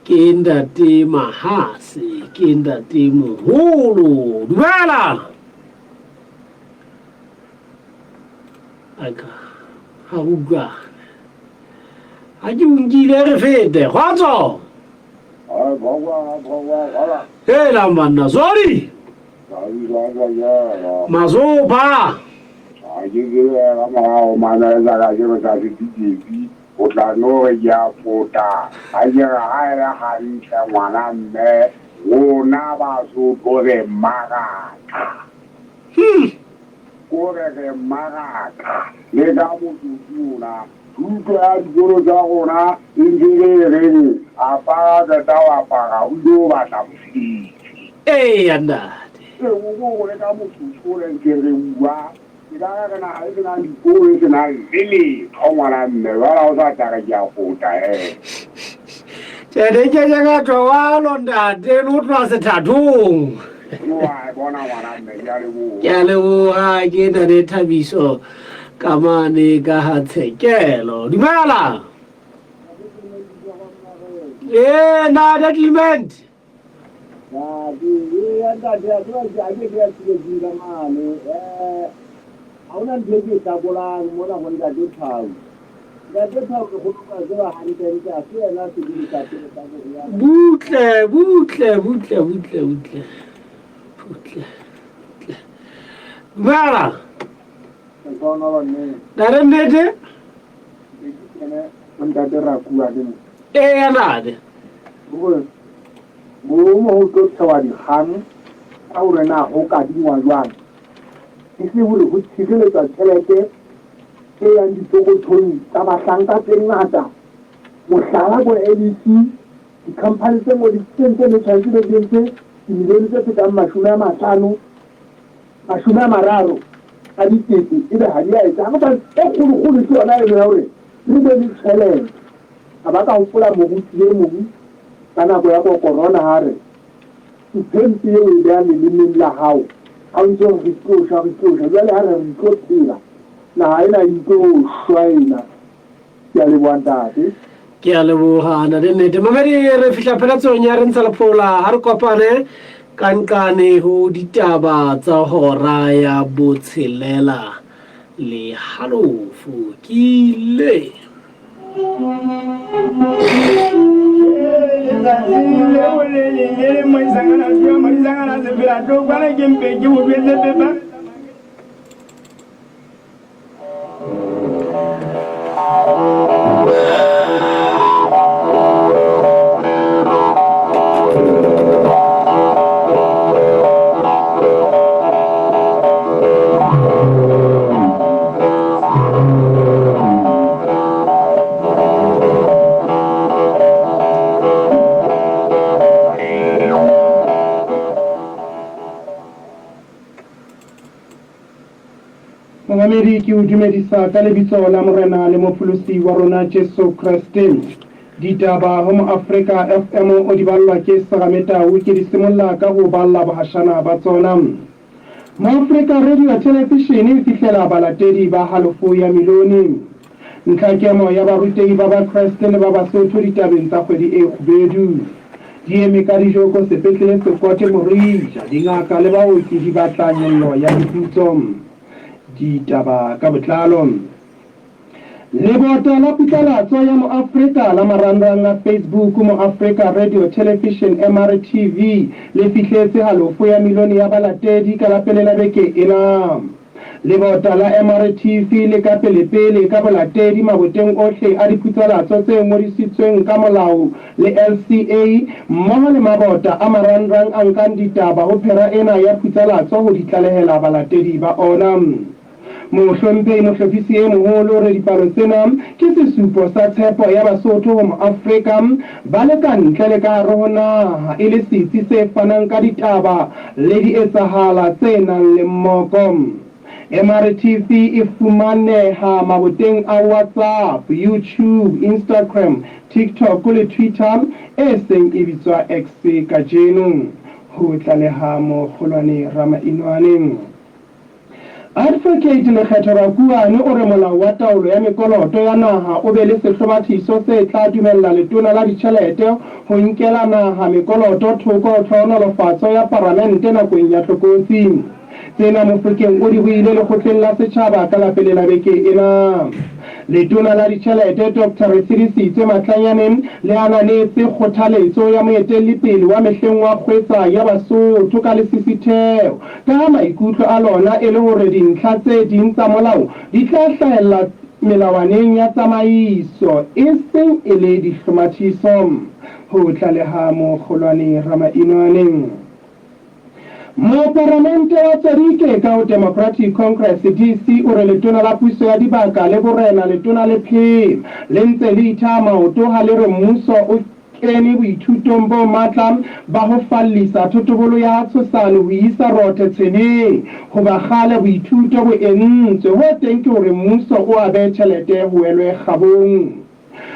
Ke ntate Mahase, ke ntate moholo. Dumela. Aka, ha re utlwane. Ha ke o nkile re fete. Kgotso. Hela manna, sorry. Mazoba. Ke tsebe ka morao mamela ka ke re sa setiketsi o tla no re ke a pota a ke re ha e le hantle ngwana mme rona Basotho re mmaraka ko re re mmaraka le ka motsotso ona thuto ya dikolo tsa rona e ntse le e reng apara qeta ho apara o ile o batla mosebetsi. Eya ntate. Ee, o ko re ka motsotso o re ntse re bua ke ka re re naha e senang dikolo e senang le letho ngwana mme jwale ha o sa tla re ke a fota he. Tjhe, ke ke ka tloalo ntate, le ho tloha sethathong. Wa e bona ngwana mme, ke a leboha. Ke a leboha, ke ntate Thabiso ka mane ka ha Tshekelo. Dumela. Ee, ntate Clement. Ntate, ee, ntate, a tseba ke a ke ke ya tshebetsing ka mane. Eh, ha hona ntho e ke e hlakolang mona go ntate Thau. Ntate Thau ke kgolo ka tseba hantle ntle a se yena sebini sa pele sa moriana. Butle, butle, butle, butle, butle. Butle. Butle. Dumela. Ntate nnete? Ntate Rakuwa ke mo. Ee, ntate. Mo mo ho tlo thewa dikgang ka hore na ho kadingwa jwang. E se hore ho tshireletswa tjhelete e yang dipokothong tsa bahlanka tse ngata. Mohlala bo LEC, dikhamphani tse ngodisitsweng tse ne tshwanetse be di entse dimilione tse fetang 50, 30 a dikete ebe ha di a etsa. Hobane e kgolokgolo ke yona eno ya hore re be le tjhelete. Ka ba ka hopola moruti e mong ka nako ya bo corona ha re, ntho e mpe eo e beha lelemeng la hao ha o ntse o re re tlo shwa, re tlo shwa. Jwale ha re re tlo phela, naha ena e tlo shwa ena. Ke a leboha ntate. Ke a leboha ntate nnete. Mamedi re fihla pheletsong ya re ntsha lephola ha re kopane ka nqane ho ditaba tsa hora ya botshelela le halofo. Ke ile. Letsatsi leo le leng le leng moisangana tsoa moisangana sefela tlo kwana ke mpe ke o jwetse pepa. Momamedi, ke o dumedisa ka lebitso la Morena le Mopholosi wa rona Jesu Kreste. Ditaba ho Moafrika FM o di ballwa ke Serame Tau, ke di simolla ka ho balla bohashana ba tsona. Moafrika Radio Thelefishene e fihlela balatedi ba halofo ya milione. Ntlhakemo ya barutehi ba Bakreste le ba Basotho ditabeng tsa kgwedi e kgubedu. Di eme ka dijoko sepetlele Sekote Morija, dingaka le baoki di batla nyollo ya meputso. Ditaba ka botlalo. Lebota la putlalatso ya Moafrika la marangrang a Facebook, Moafrika Radio Television, MRTV, le fihletse halofo ya milione ya balatedi ka la pele la beke ena. Lebota la MRTV le ka pelepele ka bolatedi maboteng ohle a diputsalatso tse ngodisitsweng ka molao le LCA mmoho le mabota a marangrang a nkang ditaba ho phera ena ya phutsalatso ho di tlalehela balatedi ba ona. Mohlomphehi Mohlophisi e Moholo o re dipalo tsena ke sesupo sa tshepo ya Basotho ho Moafrika ba le ka ntle le ka hare ho naha e le setsi se fanang ka ditaba le dietsahala tse nang le mmoko. MRTV e fumaneha maboteng a WhatsApp, YouTube, Instagram, TikTok le Twitter e seng e bitswa X kajeno, ho tlaleha Mokgolwane Ramainwane. Advocate Lekgetho Rakuane o re molao wa taolo ya mekoloto ya naha o be le sehlomathiso se tla dumella letona la ditjhelete ho nkela naha mekoloto thoko ho tlhohonolofatso ya paramente nakong ya tlokotsi. Tsena Mofokeng o di buile lekgotleng la setjhaba ka la pele la beke ena. Letona la ditjhelete Doctor Retshidisitswe Matlanyane le ananetse kgothaletso ya moetellipele wa mehleng wa kgwetsa ya Basotho ka lesisitheho Ka ha maikutlo a lona e le hore dintlha tse ding tsa molao di tla hlahella melawaneng ya tsamaiso e seng e le dihlomathiso, ho tlaleha Mokgolwane Ramainwane. Moparamente wa Tsodike ka ho Democratic Congress, DC, o re letona la puso ya dibaka le borena Letona Lephema le ntse le ithaha maoto ha le re mmuso o Kene boithutong bo matla ba ho fallisa thotobolo ya Tshosane ho isa Rothe Tshweneng. Hoba kgale boithuto bo entswe, ho teng ke hore mmuso o abe tjhelete ho welwe kgabong.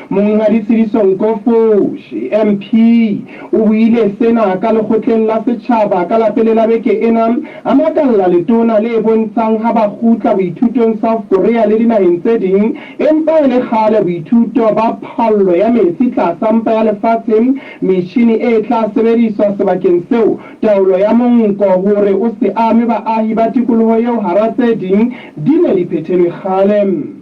Monghadi Tshidiso Nkofoshe, MP, o buile sena ka lekgotleng la setjhaba ka la pele la beke ena, a makalla letona le bontshang ha ba kgutla boithutong South Korea le dinaheng tse ding Empa e le kgale boithuto ba phallo ya metsi tlasa mpa ya lefatshe, metjhini e tla sebediswa sebakeng seo, taolo ya monko hore o se ame baahi ba tikoloho eo hara tse ding di ne di phethelwe kgale.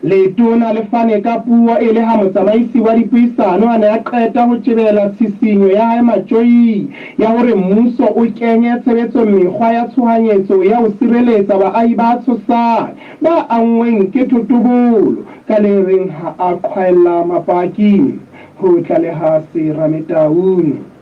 Letona le fane ka puo e le ha motsamaisi wa dipuisano a ne a qeta ho tjebela tshisinyo ya hae matjoing ya hore mmuso o kenye tshebetsong mekgwa ya tshohanyetso ya ho sireletsa baahi ba tshosang Ba anngweng ke thotobolo ka le reng ha a qhwaella mapaki, ho tlaleha Serametau.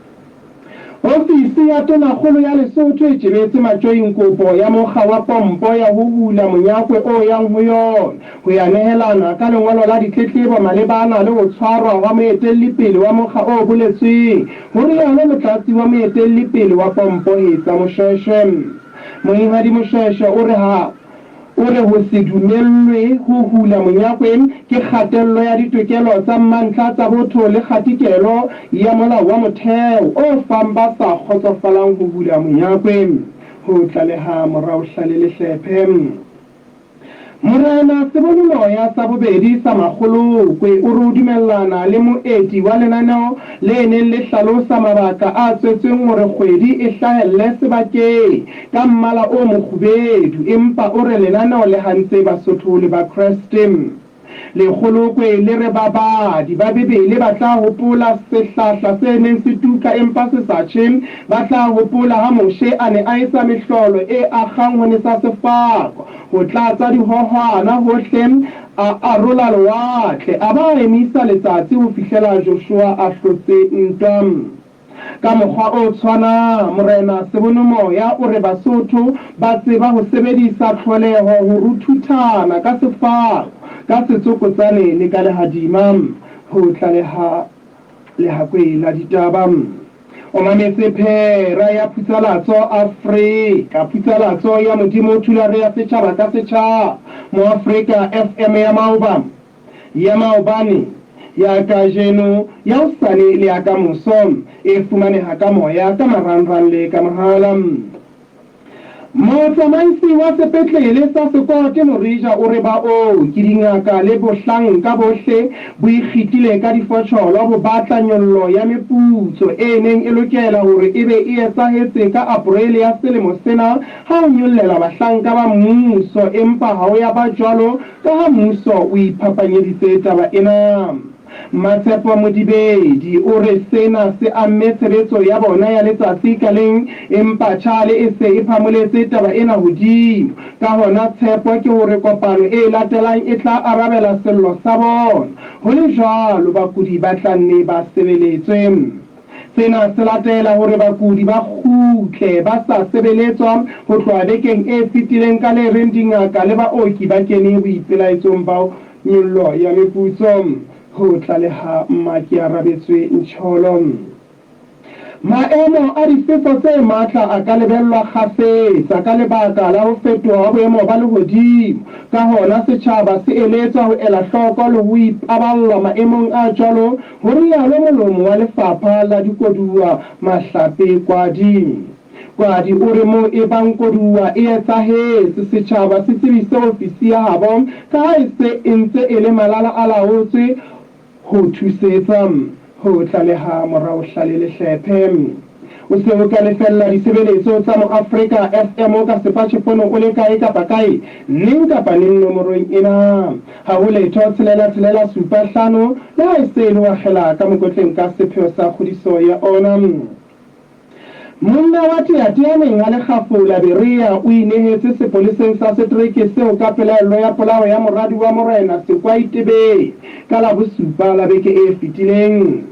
Ofisi ya Tonakgolo ya Lesotho e tjebetse matjoing kopo ya mokga wa pompo ya ho hula monyakwe o yang ho yona ho ya nehelana ka lengolo la ditletlebo malebana le ho tshwarwa hwa moetellipele wa mokga o boletsweng, ho rialo motlatsi wa moetellipele wa pompo Hetsa Moshweshwe. Monghadi Moshweshwe o re ha O re ho se dumellwe ho hula monyakwe ke kgatello ya ditokelo tsa mantlha tsa botho le kgatikelo ya molao wa motheo o fang ba sa kgotsofalang ho hula monyakwe. Ho tlaleha Moraohlale Lehlephe. Morena Sebonomoya sa bobedi sa Makgolokwe o re o dumellana le moeti wa lenaneo le neng le hlalosa mabaka a tswetsweng hore kgwedi e hlahelle sebakeng ka mmala o mokgubedu empa o re lenaneo le hantse Basotho le Bakreste. Lekgolokwe le re babadi ba Bibele ba tla hopola sehlahla se neng se tuka empa se sa tjhe, ba tla hopola ha Moshe a ne a etsa mehlolo e akgang ho nesa sefako, ho tlatsa dihohwana hohle, a arola lewatle, a ba a emisa letsatsi ho fihlela Joshua a hlotse ntwa. Ka mokgwa o tshwanang, Morena Sebonomoya o re Basotho ba tseba ho sebedisa tlholeho ho ruthuthana ka sefako, ka setsokotsane le ka lehadima, ho tlaleha Lehakwe la Ditaba. O mametse phera ya phutsalatso Afrika, phutsalatso ya Modimo Thulare ya setjhaba ka setjhaba, Moafrika FM ya maoba. Ya maobane, ya kajeno, ya hosane le ya kamoso. E fumaneha ka moya, ka marangrang le ka mohala. Motsamaisi wa sepetlele sa Sekote Morija o re baoki, dingaka le bohlanka bohle bo ikgitlile ka difotjholo bo batla nyollo ya meputso e neng e lokela hore e be e etsahetse ka April ya selemo sena ha ho nyollela bahlanka ba mmuso empa ha ho ya ba jwalo ka ha mmuso o iphapanyeditse taba ena. Matshepo Modibedi o re sena se amme tshebetso ya bona ya letsatsi ka leng empa tjhale e se e phamoletse taba ena hodimo. Ka hona tshepo ke hore kopano e latelang e tla arabela sello sa bona. Ho le jwalo bakudi ba tla nne ba sebeletswe. Sena se latela hore bakudi ba kgutle ba sa sebeletswa ho tloha bekeng e fetileng ka le reng dingaka le baoki ba kene boipelaetsong ba Nyollo ya meputso, ho tlaleha Mmakearabetswe Ncholo. Maemo a difefo tse matla a ka lebellwa kgafetsa ka lebaka la ho fetoha ha boemo ba lehodimo. Ka hona setjhaba se eletswa ho ela hloko le ho ipaballa maemong a jwalo, ho rialo molomo wa Lefapha la Dikoduwa Mahlape Kwadi. Kwadi o re moo e bang koduwa e etsahetse, setjhaba se tsebise ofisi ya habo ka ha e se e ntse e le malala a laotswe ho thusetsa ho tlaleha morao Hlale Lehlephe. O se o ka lefella ditshebeletso tsa Moafrika FM ka sepatjhefono o le kae kapa kae, neng kapa neng nomorong ena. Ha ho letho 6 6 7 5 le ha e se e le ho akgela ka mokotleng ka sepheo sa kgodiso ya ona. Monna wa Teatea neng a le Kgafola, Berea, o inehetse sepoleseng sa setereke seo ka pelaello ya polao ya moradi wa Morena Sekwai Tebele ka Labosupa la beke e fetileng.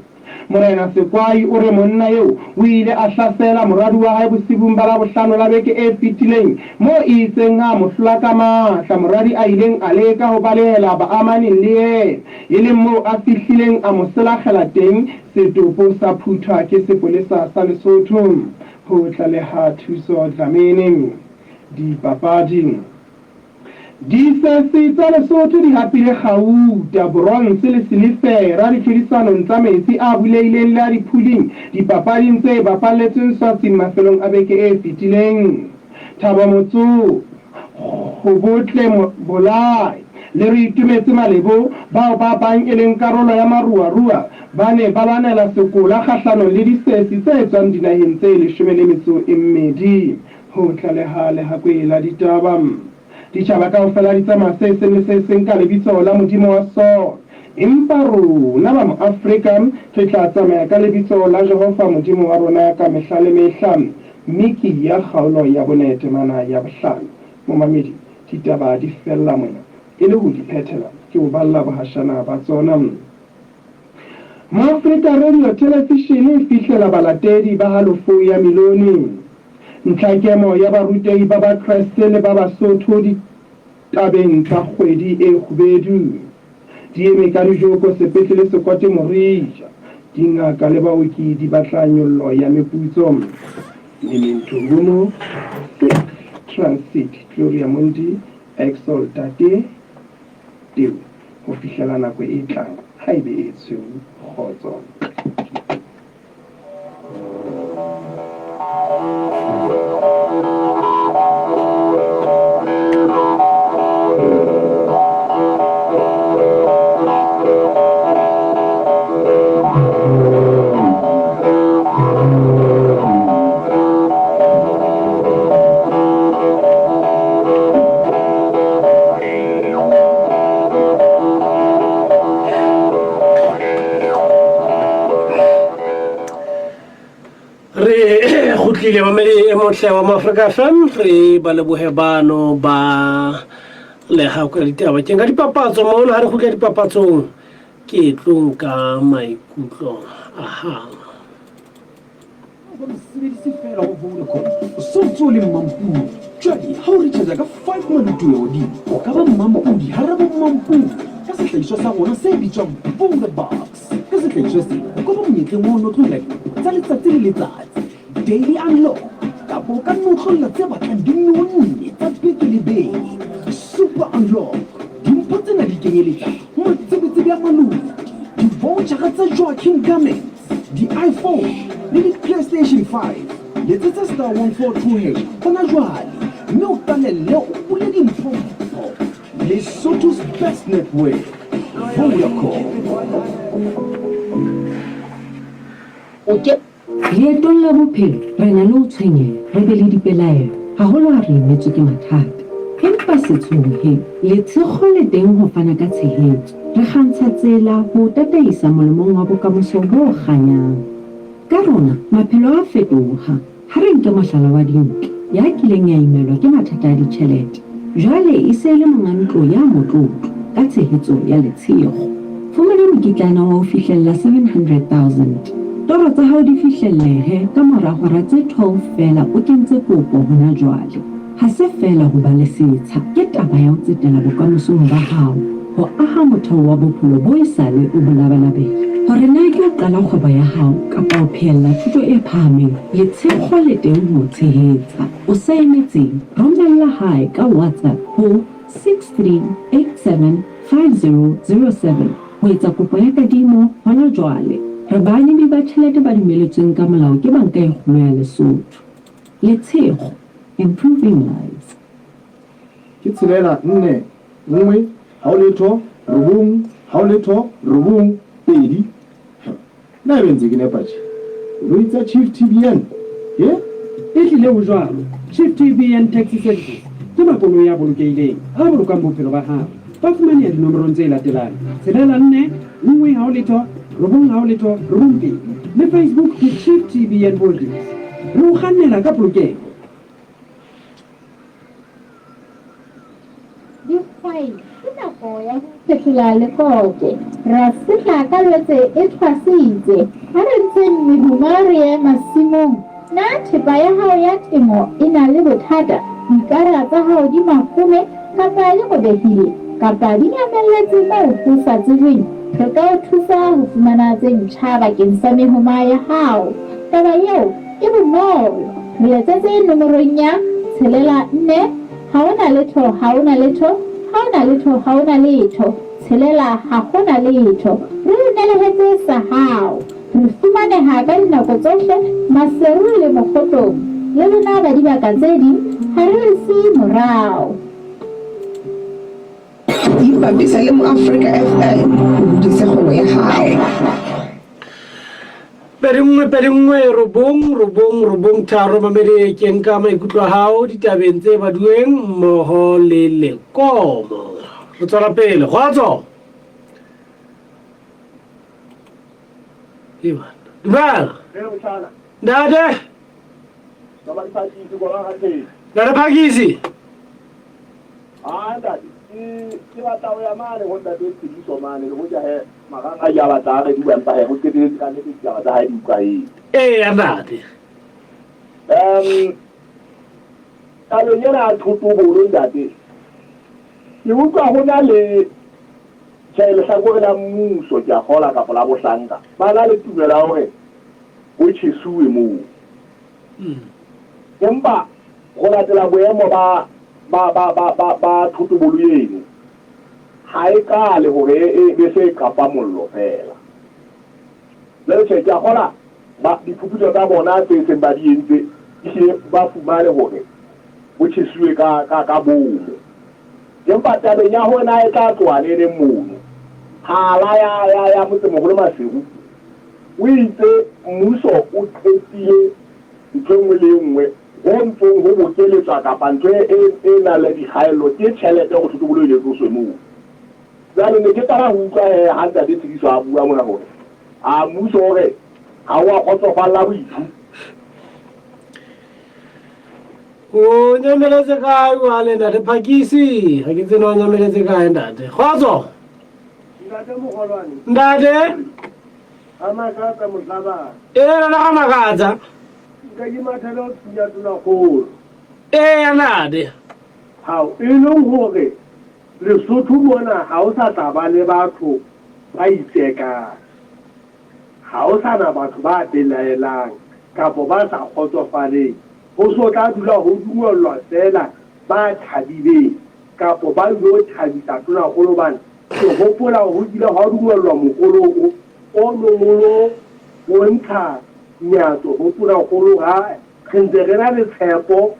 Morena Sekwai o re monna eo o ile a hlasela moradi wa hae bosibung ba Labohlano la beke e fetileng moo e itseng ha a mo hlola ka matla moradi a ileng a leka ho balehela baamaning le yena e leng moo a fihlileng a mo selakgela teng Setopo sa phuthwa ke sepolesa sa Lesotho ho tlaleha Thuso Dlamini. Dipapadi. Disesi tsa Lesotho di hapile kgauta, bronze le silifera ditlhodisanong tsa metsi a bulehileng le a diphuling dipapading tse bapalletsweng Swatsing mafelong a beke e fetileng. Thabo Motsopa, Kgobotle Bolai le Reitumetse Malebo bao ba bang e leng karolo ya maruarua ba ne ba lwanela sekola kgahlanong le disesi tse tswang dinaheng tse 12 ho tlaleha Lehakwe la Ditaba. Ditjhaba kaofela di tsamaya se seng le se seng ka lebitso la modimo wa sona, empa rona ba Moafrika re tla tsamaya ka lebitso la Jehova Modimo wa rona ka mehla le mehla. Miki ya kgaolo ya bone temana ya bohlano. Momamedi, ditaba di fella mona. E le ho di phethela, ke o balla bohashana ba tsona. Moafrika Radio Thelefishene e fihlela balatedi ba halofo ya milione. Ntlhakemo ya barutehi ba Bakreste le ba Basotho ditabeng tsa kgwedi e kgubedu. Di eme ka dijoko sepetlele Sekote Morija. Dingaka le baoki di batla nyollo ya meputso. Memento Uno, Sic Transit Gloria Mundi, Exultate Deo, ho fihlela nako e tlang, ha e be e tshweu, kgotso. Re kgutlile mamedi e motle wa Maafrika FM, re ba lebohe bano ba lehako ya ditaba ke nka dipapatso mona. Ha re kgutla dipapatsong ke tlo nka maikutlo a hao. Ba mo sebedise feela ho Vodacom o so ntse o le mmampudi. Jwale ha o recharge ka 5 maluti ho ya hodimo, o ka ba mmampudi hara bo mmampudi ka sehlahiswa sa rona se bitswang Vodabucks. Ka sehlahiswa sena o ka ba monyetleng wa ho notlolla dimpho tsa letsatsi le letsatsi, daily unlock, kapa o ka notlolla tse batlang di nonne tsa beke le beke, super unlock. Dimpho tsena di kenyeletsa matsebetsebe a maluti, di-vouchera tsa Joachim Garments, di-iPhone le di-PlayStation 5. Letsetsa star 142 hash hona jwale. mme o qalelle o bule dimpho-mpho. Lesotho's best network, Vodacom. O ke. Leetong la bophelo re na le ho tshwenyeha, re be le dipelaelo, haholo ha re imetswe ke mathata. Empa se tshohe, letshekgo le teng ho fana ka tshehetso. Re kgantsha tsela ho o tataisa molemong wa bokamoso bo kganyang. Ka rona, maphelo a fetoha. Ha re nke mohlala wa Dintle, ya kileng ya imelwa ke mathata a ditjhelete. Jwale e se e le monga ntlo ya motlotlo ka tshehetso ya Letshego. Fumana mokitlana wa ho fihlella 700,000. Toro tsa hao di fihlellehe ka mora hora tse 12 feela o kentse kopo hona jwale. Ha se feela ho ba le setsha, ke taba ya ho tsetela bokamosong ba hao, ho aha motheo wa bophelo bo esale o bo labalabela. Hore na ke ho qala kgwebo ya hao kapa ho phehella thuto e phahameng, letshekgo le teng ho o tshehetsa. O sa emetseng? Romella hae ka WhatsApp ho 63875007 ho etsa kopo ya kadimo hona jwale. Re baanimi ba tjhelete ba dumeletsweng ka molao ke Banka e Kgolo ya Lesotho. Letshego, Improving Lives. Ke tshelela, nne, nngwe, hao letho, robong, hao letho, robong, pedi. Na ebe ntse ke nepa tje? Koloi tsa Chief TBN, he? Ehlile ho jwalo. Chief TBN Taxi Services ke makoloi a bolokehileng, a bolokang bophelo ba hao. Ba fumaneha dinomorong tse latelang, tshelela nne, nngwe hao letho, robong hao letho, robong pedi. Le Facebook ke Chief TBN Holdings. Re o kgannela ka polokeho. Dihwai ke nako ya ho fetola lekoke. Ra sehla ka Lwetse e thwasitse. Ha re ntsheng mehoma re ye masimong. Na thepa ya hao ya temo e na le bothata, dikara tsa hao di mafome kapa li robehile kapa di nyamelletse moo ho sa tsejweng? Re ka o thusa ho fumana tse ntjha bakeng sa mehoma ya hao. Taba eo e bonolo. Re letsetse nomorong ya tshelela nne ha ho na letho ha ho na letho ha ho na letho ha ho na letho tshelela ha ho na letho. Re o nelehetse sa hao. Re fumaneha ka dinako tsohle Maseru le Mokgotlong. Le lona ba dibaka tse ding ha re le siye morao. Ipapisa le Moafrika FM o hodise kgwebo ya hao. Pedi nngwe pedi nngwe robong robong robong tharo mamedi ke nka maikutlo a hao ditabeng tse baduweng mmoho le lekomo. Re tswela pele kgotso. Dumela. Ntate. Ntate Phakisi. Ah ntate, ke ke batla ho ya mane ho ntate Tshidiso mane le hoja he marang a ya batla a re bua empa he ho qetelletse ka nnete ditaba tsa hae di utlwahetse. Eya ntate. Tabeng ena ya thotobolo ntate, ke utlwa ho na le Tjhe, lehlakore la mmuso, ke a kgola, kapa la bohlanka, ba na le tumelo ya hore ho tjhesuwe moo. Empa ho latela boemo ba, ba, ba, ba, ba, ba thotobolo eno, ha e qale hore e be se qapa mollo feela. Jwale tjhe, ke a kgola ba, diphuputso tsa bona tse seng ba di entse, ehlile ba fumane hore ho tjhesuwe ka, ka, ka boomo. Empa tabeng ya hore na e tla tloha neneng mono, hala ya, ya, ya motsemoholo Maseru o itse mmuso o qetile ntho e nngwe le e nngwe ho ntsong ho bokeletswa kapa ntho e, e, e nang le dikgaello ke tjhelete hore thotobolo e le tloswe moo. Jwale ne ke qala ho utlwa he ha Ntate Tshidiso a bua mona hore a mmuso o re ha o a kgotsofalla boithu. O nyameletse kae jwale ntate Phakisi? Ha ke tsene o nyameletse kae ntate. Kgotso. Ntate mogolwane. Ntate. Ga makatsa mohlabana. Ee rona ga makatsa. Nka ke mathela o thunya tonakgolo. Ee ntate. Hao e leng hore Lesotho mona ha o sa tla ba le batho ba itsekang. Ha ho sa na batho ba belaelang kapa ba sa kgotsofaleng. Ho so tla dula ho dumellwa feela ba thabileng kapa ba ilo thabisa Tonakgolo hobane ke hopola ho kile hwa dumellwa mokoloko o nong o lo bontsha nyatso ho Tonakgolo ha re ntse re na le tshepo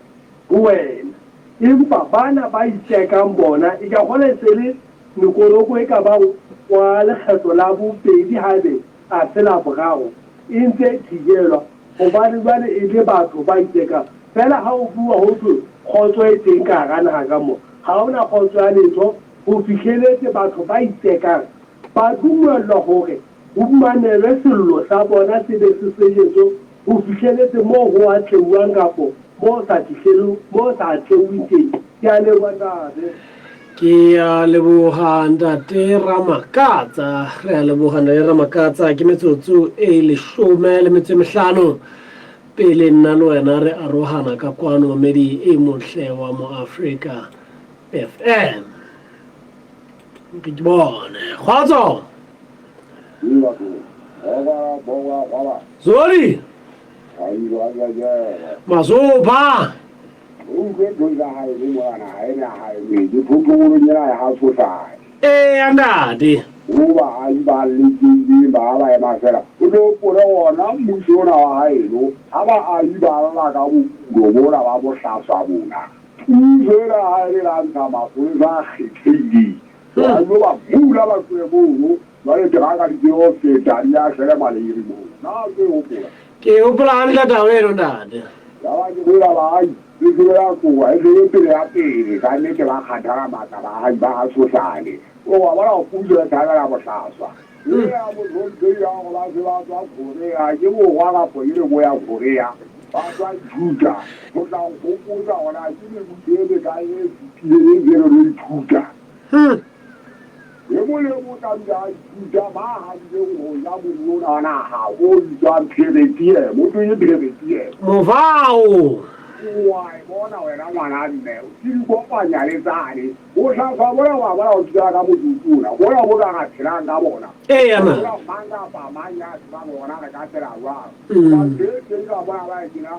ho wena. Empa bana ba itsekang bona e ka kgona e se le mekoloko e ka bang wa lekgetlo la bobedi haebe a se la boraro e ntse e thijelwa hobane jwale e le batho ba itsekang. Feela ha ho bua ho thwe kgotso e teng ka hara naha ka mo, ha ho na kgotso ya letho ho fihleletse batho ba itsekang ba dumellwa hore ho mamelwe sello sa bona se be se sejetswe ho fihleletse moo ho atleuwang kapo moo sa fihleleng, moo sa atleuweng teng. Ke a leboha ntate. Ke a leboha ntate Ramakatsa. Re a leboha ntate Ramakatsa. Ke metsotso e leshome le metso e mehlano pele nna le wena re arohana ka kwano medi e motle wa mo Afrika FM. Ke bone. Kgotso. Zoli. Masopa. Ee ntate. O baahi ba lekehileng ba ba ema fela o tlo hopole ona mmuso ona wa haeno ha baahi ba lla ka bokulo bona ba bohlaswa bona puso ena ha e le la ntsha mapolesa a kgethehileng ba ilo ba hula ba tlohe mono jwale teraka di tsebe feta di a shwele maleiri moo na o tlo e hopola? Ke hopola hantle taba eno ntate. Yaba ke boela baahi e sebe ya tloha e sebe pele ya pele ka nnete ba kgathala matla baahi ba ha Tshosane. O wa bona hore puso e thabela bohlaswa. E ya mohlomphehi ya hore ba se ba tswa Korea ke borwa kapo ke leboya Korea ba tswa ithuta ho tla nkgopotsa hore na ke mebuso e mekae e fetileng e ntse re lo ithuta. E mong le e mong o tla dula a ithuta ba hanileng ho ja mobu ona wa naha o bitswang Pheretier. Motho ke Pheretier. Mofao. Wa e bona wena ngwana mme, ke di kopanya le tsane. Bohlaswa bona wa bona ho fihlela ka motsotso ona. Bona bo ka ra phelang ka bona. Eya ma. Bona mang kapa mang ya tsebang hore na re ka phela jwang. Batho e teng ka bona ba e tjena,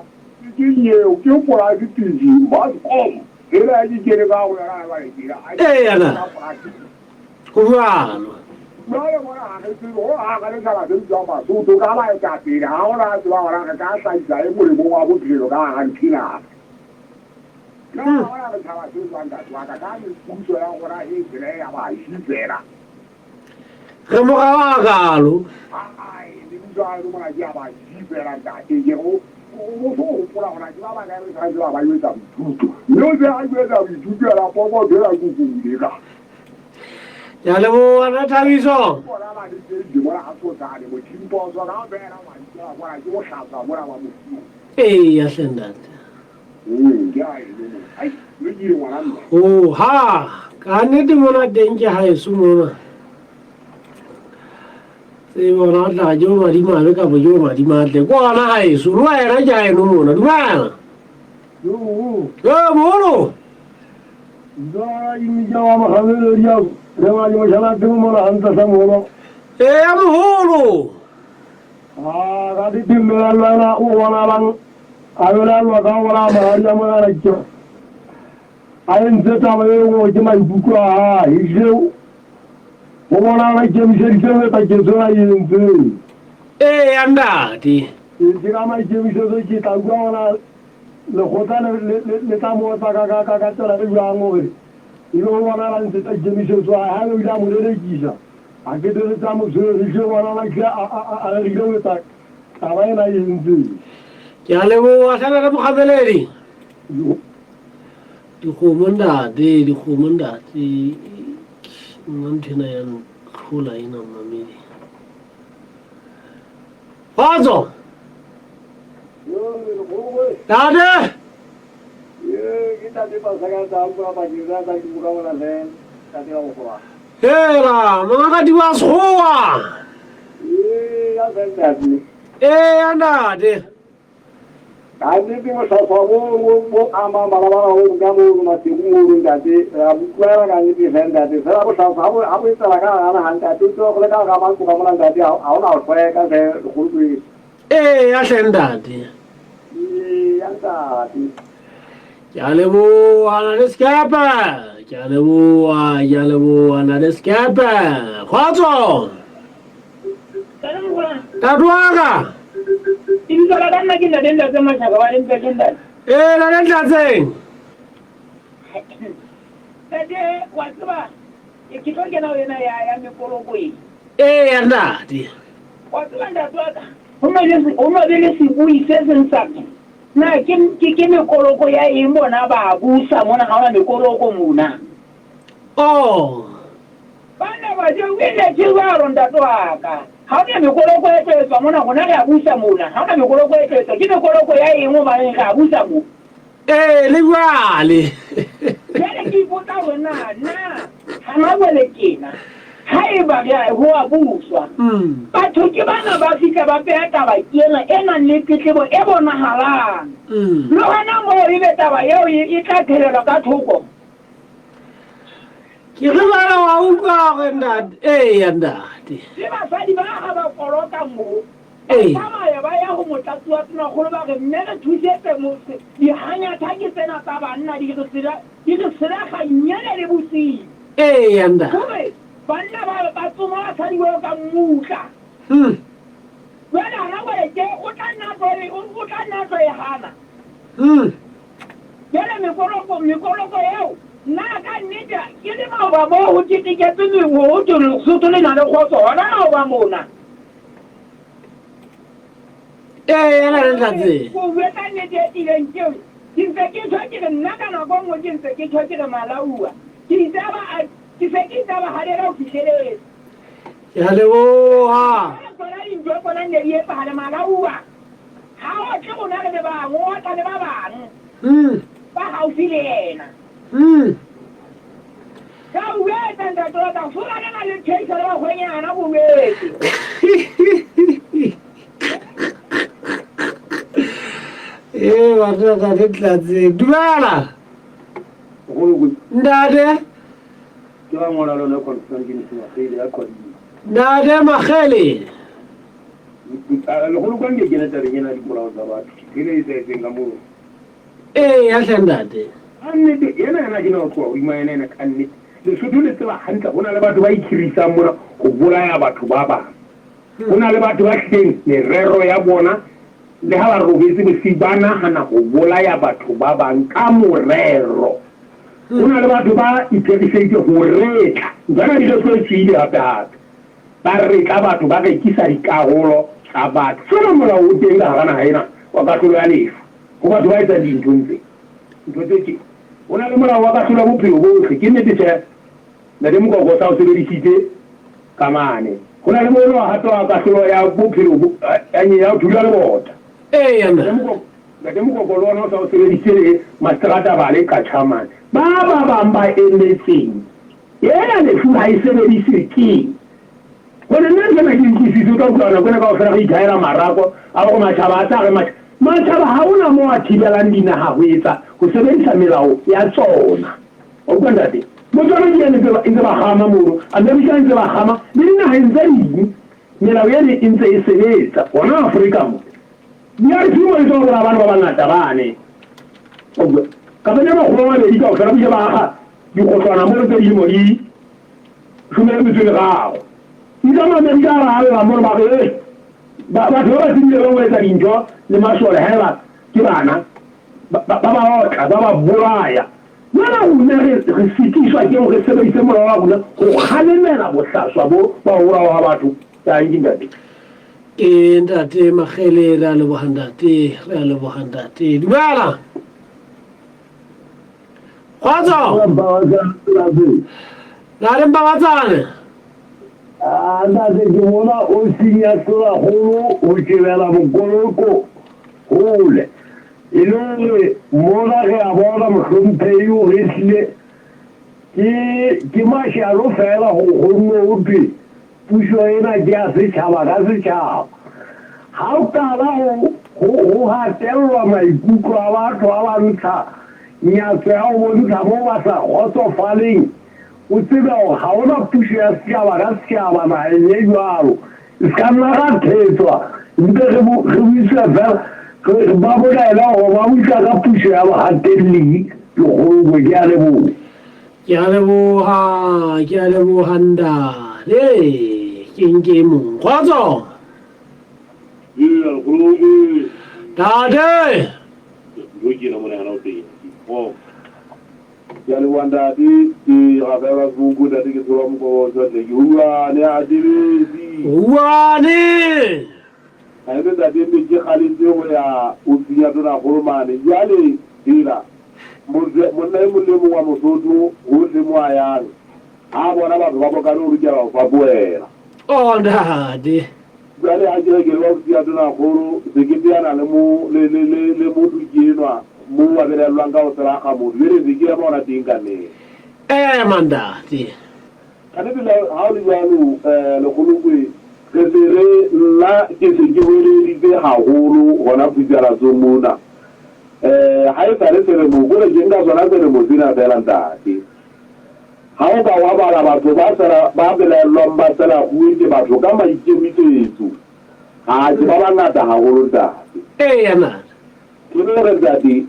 ke nyeo, ke polasi TV, Mascom. Ena ke kene ka go yona jwale tjena. Eya na. Ho jwalo. Jwale bona ha re tsebe ho hang re setjhaba se bitswang Basotho ka baetapele ha hona a tseba hore re ka hlahisa e molemong wa bophelo ka hara nthwena. Na bona re tshaba se jwang ntate wa ka ka mepuso ya rona e tsela ya bashi fela. Re morao a kalo. Ai, lebitso a mona ke a bashi fela ntate ke re o so hopola hore ke ba bakae re tshwanetse ba ba etsa boithuto mme o se a etsa boithuto ela pokotho ela kukule ka. Ke a leboha nna Thabiso. Bona ba le teng mona ha Tshosane Mothimposo kaofela wa ntse bona ke bohlaswa bona ba mofuo. Eya hle ntate. Ke a eno mona. Ai, lokile ngwana mme. Oh ha, ka nnete mona teng ke haeso mona. Tsebe ona o tla ke bo madimabe kapo ke bo madimatle. Ke ona haeso, le wena ke haeno mona. Dumela. Ee, moholo. Ee, moholo. A entse taba e nngwe ke maikutlo a hae ehlile ho bonahala a ikemiseditse ho etsa ketso ena a e entseng. Eya ntate. Ee, ke ka maikemisetso ke tla utlwa hore lekgotla le, le, le, le tla mo otla ka, ka, ka, ka tsela e jwang hore ebe ho bonahala a ntse ka ikemisetso a hae. Haebe o ile a mo lelekisa, a qetelletse a mo tshwere, ehlile ho bonahala ehlile a, a, a, a rerile ho etsa taba ena a e entseng. Ke a leboha hle Ntate Mokgabeledi. Dikgomo ntate, dikgomo ntate. Nna ntho ena ya ntlhola ena mmamedi. Kgotso. Ntate. Hela, mongakadi wa sekgowa. Eya ntate. Ka nnete bohlaswa bo bo bo amang bana ba gago ka mono Maseru mono ntate re a bo utlwela ka nnete hle ntate fela bohlaswa ha bo ha bo etsela ka gare ga ntate o tseba go le ka gare ga matlo ka mona ntate ha ha ona go hlweka hle lekgolo kwetso. Eya hle ntate. Eya ntate. Ke a leboha ntate Sekepe. Ke a leboha, ke a leboha ntate Sekepe. Kgotso. Ntate wa ka. Lebitso la ka nna ke Ntate Ntlatse Mashaka wa Lempeke ntate. Ee, Ntate Ntlatseng. Ntate, wa tseba, ke tlo kena ho ena ya ya mekoloko e. Eya ntate. Wa tseba ntate wa ka, ho no le ho no be le sebui se seng sa na ke ke ke mekoloko ya eng bona ba busa mona ha hona mekoloko mona. Oh. Bana ba je o ile ke jwalo ntate wa ka. Ha hona mekoloko e tlo etswa mona rona re a busa mona. Ha hona mekoloko e tlo etswa. Ke mekoloko ya eng hobaneng re a busa mo. Ee, le jwale. Jwale ke ipotsa hore na, na hana jwale tjena, haeba re a ho a buswa, batho ke bana ba fihla ba peha taba ena e nang le tletlebo e bonahalang, le hona moo ebe taba eo e tla qhelelwa ka thoko? Ke re jwale wa utlwa hore ntate, eya ntate. Le basadi ba ha ba koloka moo, Ba tsamaya ba ya ho motlatsi wa tonakgolo ba re, Mme re thusetse motse, dihanyatha ke tsena tsa banna di re sela, di re selaga nyene le bosiu. Eya, ntate. Ho re, Banna ba, ba tsoma basadi jwalo ka mmutla. Jwale hona jwale ke, o tla nna a tlo e, o, o tla nna a tlo e hana. Jwale mekoloko, mekoloko eo, na ka nnete ke le maoba moo ho keteketswe mengwe ho thwe Lesotho le na le kgotso hona maoba mona? Ee, ena le tlatse. Ko bue ka nnete e tiileng ke ke ntse ke tjho ke re nna ka nako nngwe ke ntse ke tjho ke re malauwa. Ke itse a ba ke se ke itse a ba hanela ho fihleletse. Ke a leboha. Tsona dintho tsona nne di etsahale malauwa. Ha o tle rona re le bang, o otla le ba bang. Ba haufi le yena. Ka o etsa ntate wa ka, fumana na le theisa le bakgwenyana bolwetse. Ee, batho ba ntate Tlatseng. Dumela. Ntate. Ke ba ngwana lona Constantine Makgele ya Qwading. Ntate Makgele. Leholo kwange ke kene tabeng ena ya dipolao tsa batho. Ke le e sa etseng ka moo. Eya hle ntate. Ka nnete ena yena ke na ho tloha hodima yena ena ka nnete. Lesotho le tseba hantle ho na le batho ba ikhirisang mona ho bolaya batho ba bang. Ho na le batho ba hlileng merero ya bona le ha ba robetse bosiu ba nahana ho bolaya batho ba bang ka morero. Ho na le batho ba itheriseditse ho retla. Ntho ena di re e tswile hape hape. Ba retla batho ba rekisa dikarolo tsa batho. Feela molao o teng ka hara naha ena wa kahlolo ya lefu. Ho batho ba etsang dinthong tse, ntho tse tje. Ho na le molao wa kahlolo ya bophelo bohle. Ke nnete tjhe, Ntate Mokoko o sa o sebedisitse ka mane. Ho na le mono hape wa kahlolo ya bophelo bo, ya, ya ho thula lebota. Eya, Ntate Mokoko, Ntate Mokoko le ona o sa o sebedisitse le mastrata ba le Qacha mane. Ba ba bang ba emetseng. Ena lefu ha e sebediswe keng? Hore nna ntho ena ke utlwisise, o tla utlwa nako ena kaofela re ithahela marako a hore matjhaba a tla re matjhaba ha hona moo a thibelang dinaha ho etsa ho sebedisa melao ya tsona. Wa utlwa ntate? Botswana ke ene e ntse ba gama mono, Amerika e ntse ba gama le dinaheng tse ding melao ene e ntse e sebetsa hona Afrika mo. DRC mo e tswa ho bolaya bana ba bangata bane. Wa utlwa? Kapa ne makgolo a mabedi kaofela ba ile ba aga dikgohlwana mono tse dilemo di 13. Itse Maamerika a ra lla mono ba re, Hey, ba, batho ba ba tsebile ba etsa dintho le masole haeba ke bana, ba, ba, ba ba otla, ba ba bolaya. Jwale rona re, re sitiswa ke hore re sebedise molao wa rona ho kgalemela bohlaswa bo ba ho bolawa ha batho. Tanki ntate. Ee ntate Makgele, re a leboha ntate, re a leboha ntate. Dumela. Kgotso. Na le Mbabatsane? Ah, ntate ke bona o senya tselakgolo ho tjebela mokoloko hole. E le hore mona re a bona mohlomphehi hore ehlile ke ke mashano feela ho kgonne ho thwe Puso ena ke ya setjhaba ka setjhaba. Ha o qala ho, ho, ho hatellwa maikutlo a batho ha ba ntsha nyatso ya ho bontsha moo ba sa kgotsofaleng, o tsebe hore ha hona puso ya setjhaba ka setjhaba naheng e jwalo. E se ka nna ra thetswa, mpe re, re buiswe feela, re, ba bolele hore ba busa ka puso ya bohatelli. Lekgolokwe, ke a leboha. Ke a leboha, ke a leboha ntate. Ke nke e mong. Kgotso. Ntate. Ke a leboha ntate, ke Rafael wa Seboko ntate ke tshola mokobotho tle ke uane a tebetsi. Uane! Ha ebe ntate mbe ke kgaletse ho ya ofising ya tonakgolo mane jwale hela monna e mong le e mong wa Mosotho hohle mo a yang ha a bona batho ba bokane o lokela ho fapohela. Oh ntate. Jwale ha ke re ke leba ofisi ya tonakgolo se ke teana le mo le le le le motho ke enwa moo a belaellwang ka ho selakga motho jwale se ke ema hona teng ka nnete. Ema ntate. Kannete le ha ho le jwalo Lekgolokwe re se re nna ke se ke hweleditse haholo hona Phutsalatsong mona. Ha e sale selemo kore ke nka sona selemo sena feela ntate. Ha o ka wa bala batho ba sela ba belaellwang ba selaguwe ke batho ka maikemisetso, ha ke ba bangata haholo ntate. Eya nana. Ke no re ntate,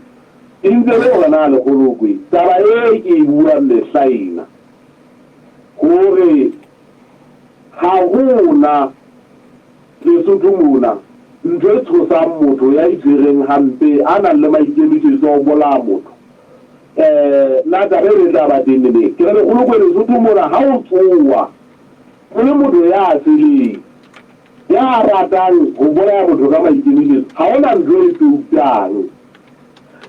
e ntse le hore na Lekgolokwe taba e ke e buang mehla ena hore ha ho na Lesotho mona ntho e tshosang motho ya itshwereng hampe a nang le maikemisetso a ho bolaya motho. Eh, na taba eno e tla ba teng neneng? Ke re Lekgolokwe Lesotho mona ha o tsoa o le motho ya seleng, ya ratang ho bolaya motho ka maikemisetso, ha ho na ntho e toutang.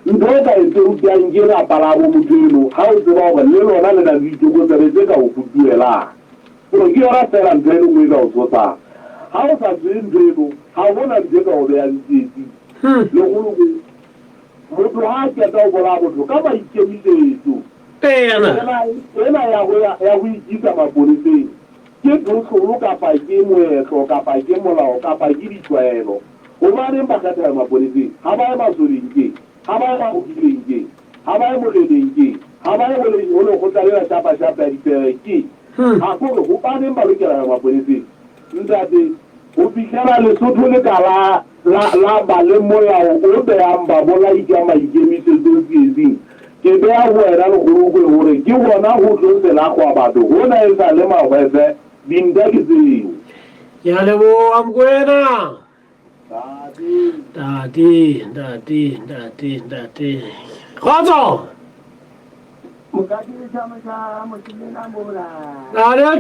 Ntho e ka e toutang ke lapa la bo motho eno ha o tseba hore le lona le na le ditlokotsebe tse ka o futuhelang. Hore ke yona feela ntho e le nngwe e ka o tshosang. Ha o sa tsebe ntho eno, ha ho na ntho e ka o behang tsietsing. Lekgolokwe Motho ha a qeta ho bolaya motho ka maikemisetso, ena, ena ya ho ya, ya ho ikisa mapoleseng ke dotlolo kapa ke moetlo kapa ke molao kapa ke ditlwaelo. Hobaneng ba kgetha ho ya mapoleseng? Ha ba ye masoleng keng? Ha ba ye bakgotleng keng? Ha ba ye moreneng keng? Ha ba ye ho le, ho lekgotla lela shapa-shapa ya dipere keng? Ha ke hore hobaneng ba lokela ho ya mapoleseng? Ntate, ho fihlela Lesotho le ka la, la, la ba le molao o behang babolai ka maikemisetso tsietsing, ke beha ho wena Lekgolokwe hore ke hona ho tlo selakgwa batho, hona e sa le mahwefe, dinta ke tseo. Ke a leboha Mokoena. Ntate, ntate, ntate, ntate. Kgotso! Ntate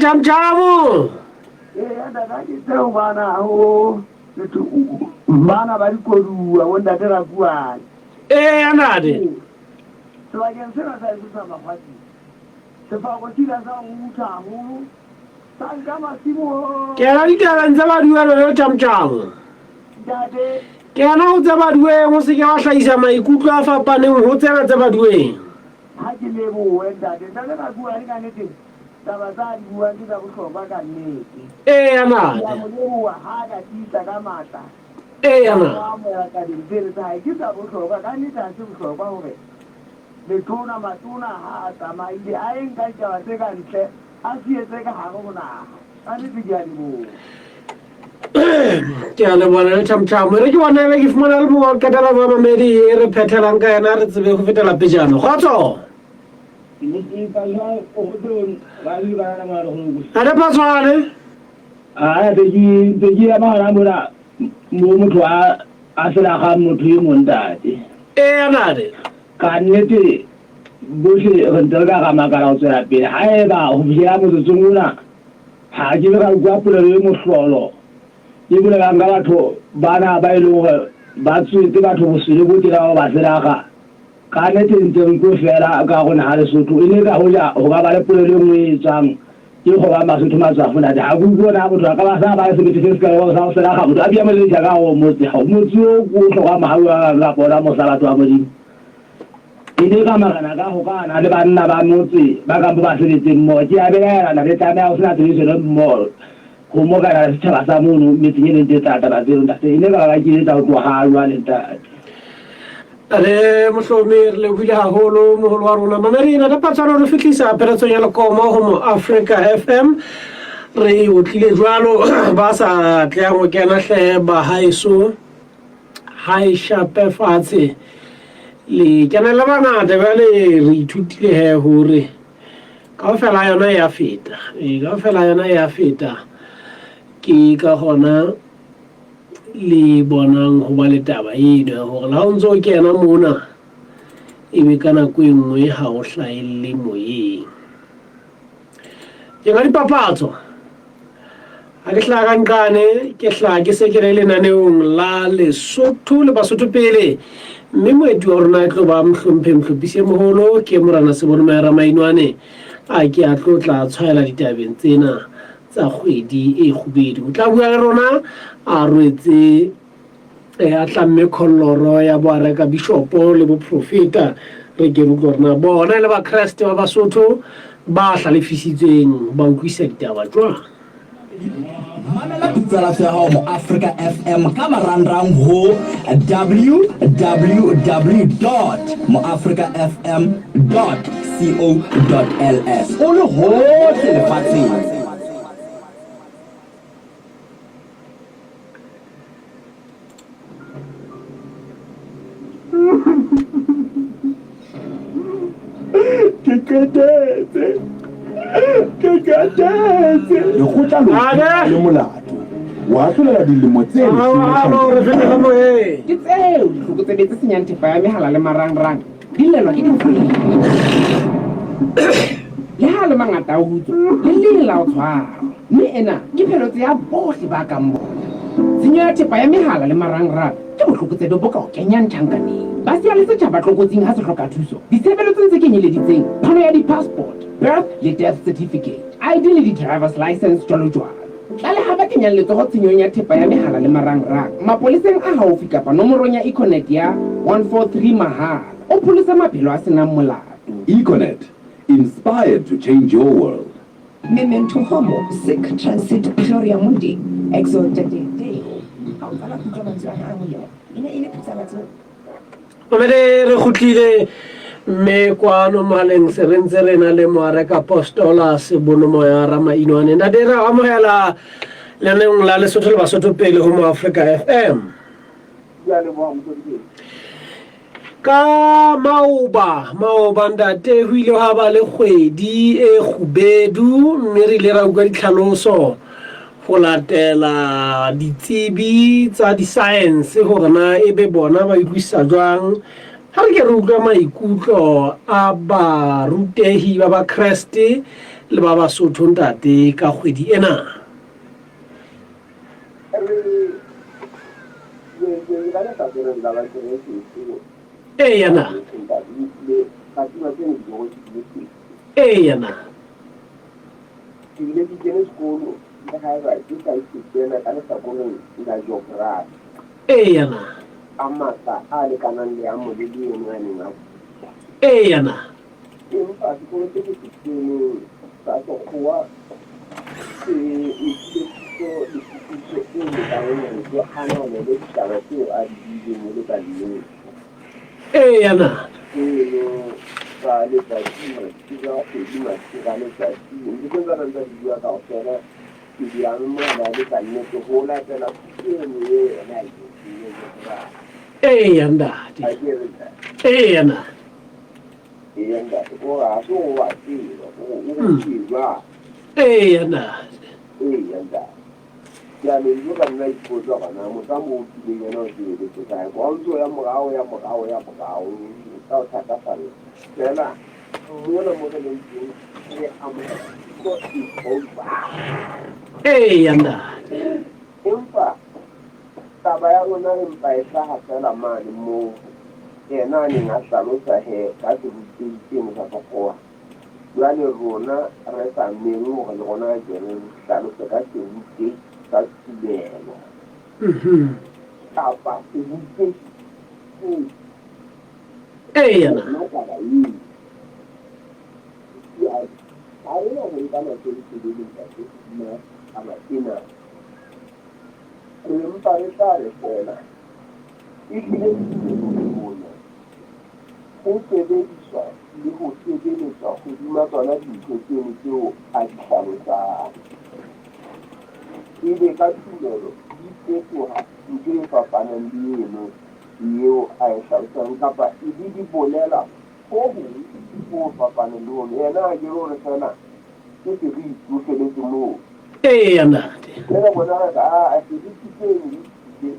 Tjamtjamo! Bana ba dikoduwa bo ntate Rakuane. Ee, ntate. Sebakeng sena sa heso sa Makgwati, sefako se ile sa rutha haholo Sa nka masimo o. Kena ditabeng tsa baduelo yo tjamtjamo. Ntate. Kena ho tsa badueng o seke wa hlahisa maikutlo a fapaneng ho tsena tsa badueng. Ha ke lebohe ntate. Ntate Rakuane ka nnete taba tsa a di buang ke tsa bohlokwa ka nnete. Eya ntate. Ke a mo leboha ha a ka tiisa ka matla. Eya ntate. Ka amohela tabeng tseno tsa hae ke tsa bohlokwa ka nnete ha se bohlokwa hore letona matona ha a tsamaile a ye nka ditaba tse ka ntle A sietse ka hare ho naha. Ka nnete ke a leboha. Ke a leboha le thamthamo. Re ke bona ebe ke fumana le mongwe wa qetela ba mamedi e re phethelang ka yena re tsebe ho fetela pejana. Kgotso! Ntate Phatshwane. A be ke be ke ema hona mona mo motho a a selagang motho e mong ntate. Eya ntate. Ka nnete Bohle re ntse re ka ra makala ho tswela pele haeba ho fihlela motsotsong ona ha ke be ka utlwa polelo e mohlolo e bolelang ka batho bana ba e leng hore ba tswetse batho bosele bo tjena ba ba selakga. Ka nnete ntse re utlwe feela ka hare ho naha Lesotho. E ne eka hoja ho ka ba le polelo e nngwe e tswang e kgobang Basotho matswafo ntate. Ha ke utlwe hore na motho a ka ba sa ba le sebete se sekaalo sa ho selakga motho a bea moleletša ka hare ho motse. Motse oo ke o hlokang mohau wa kang kapa ona mosa batho ba Modimo. E ne eka marena ka hokahana le banna ba motse ba kang bo ba sebetseng mmoho. Ke a belaela na le tlameha ho sena tshebedisano mmoho ho morena le setjhaba sa mono metseng e leng teng tsa taba tseno, ntate. E ne eka ba ka keletsa ho tloha ha jwale, ntate. Re Mohlomi re lebohile haholo moholo wa rona Mamedi Ntate Phatshwana re fihlisa pheletsong ya lekomo ho mo Africa FM re otlile jwalo ba sa tlehang ho kena hle ba haeso Ha e shape fatshe le kena le bangata bjale re ithutile he hore kaofela yona e a feta e kaofela yona e a feta ke ka hona le bonang ho ba le taba eno ya hore le ha o ntse o kena mona. Ebe ka nako e nngwe ha o hlahelle moyeng. Ke nga dipapatso. Ha ke hlaha ka nqane, ke hlaha ke se ke le lenaneong la Lesotho le Basotho pele. Mme moeti wa rona e tlo ba mohlomphe mohlophisi e moholo ke Morena Sebonomoya Ramainoane a ke a tlo tla tshwaela ditabeng tsena tsa kgwedi e kgubedu. O tla bua le rona a rwetse eh, a tlamme kholloro ya boareka bishopo le boprofeta re ke re utlwe hore na bona e le bakreste ba Basotho ba hlalefisitsweng ba utlwisisa ditaba jwang. Mamela putsalatso ya hao mo Afrika FM ka marangrang ho www moafrikafm co ls o le hohle lefatsheng. Ke qetetse. Ke qetetse. Lekgotla lo le molato wa ahlolela dilemo tse leshome. Ke tseo ditlokotsebe tse senyang thepa ya mehala le marangrang di llelwa ke dikgwedi. Le ha a le mangata a utswa, le leng la o tshwarwa. Mme ena ke pheletso ya bohle ba kang bona. Tshenyo ya thepa ya mehala le marangrang ke botlokotsebe bo ka o kenyang tjhankaneng. Ba siya le setjhaba tlokotsing ha se hloka thuso ditshebeletsong tse kenyeleditseng phano ya di-passport, birth le death certificate, ID le di-driver's license jwalo jwalo. Tlaleha ba kenyang letsoho tshenyong ya thepa ya mehala le marangrang mapoleseng a haufi kapa nomorong ya Econet ya 143 mahala. O pholose maphelo a se nang molato. Econet, inspired to change your world. Memento Homo, Sic Transit Gloria Mundi, Exultate Deo. Ha o qala ho utlwa mantswe ana a molemo, e ne e le phutsalatso. Mamele re kgutlile mme kwano mohaleng se re ntse re na le moareka postola Sebonomoya Ramainoane. Ntate re amogela lenaneong la Lesotho le Basotho pele ho Moafrika FM. Ka maoba, maoba ntate ho ile hwa ba le kgwedi e kgubedu mme re ile ra utlwa ditlhaloso ho latela ditsebi tsa disaense hore na ebe bona ba utlwisisa jwang. Ha re ke re utlwa maikutlo a barutehi ba Bakreste le ba Basotho ntate ka kgwedi ena. Eya na. Eya na. Ke bile ke kene sekolo le haeba ke sa se kena ka lehlakoreng la geography. Eya na. Ka matla a lekanang le a moleli eno a neng a busa. Eya na. Empa sekolo se ke se keneng sa sekgowa se mphile thuto le kutlwisiso e lekaneng hore ke ananele ditaba tseo a di buileng e le ka nnete. Eya na. Tseno tsa letsatsi, masiba, kgwedi, masiba, letsatsi, ntho tseo tsa ntsa di bua kaofela ke di amohela e le ka nnete ho latela thuto eno eo yena a e entseng ya geography. Eya ntate. Ha ke re ntate. Eya na. Eya ntate, ko re ha se hore wa tseba, ko re o rutile jwang. Eya ntate. Eya ntate. Jaanong jo ka nna ipotsa gore na motho a mo utlwileng yena o sebeletse kae. Kwa o ntse o ya morao, ya morao, ya morao, o tla o thatafalla. Fela mona mo re leng teng re amohela thuto e over. Eya ntate. Empa taba ya rona e mpa e hlaha fela mane moo yena a neng a hlalosa he ka serutehi seno sa Sekgowa. Jwale rona re sa mengwe hore le rona re ke re hlalose ka serutehi sa tumelo kapa serutehi se Eya. Rona taba eo. Ha re na ho nka nako e telele ntate hodima taba ena. Re mpa re tla re feela ehlile tumelo mona ho sebediswa le ho sebeletswa hodima tsona dintho tseno tseo a di hlalosang. Ebe ka tumelo di fetoha ntho e fapanang le eno eo a e hlalosang kapa e be di bolela ho hong ho fapaneng le hono. Yena a ke re o re feela ke se re itsohleletse moo. Eya ntate. Mme re bona re re aa seriti seno ehlile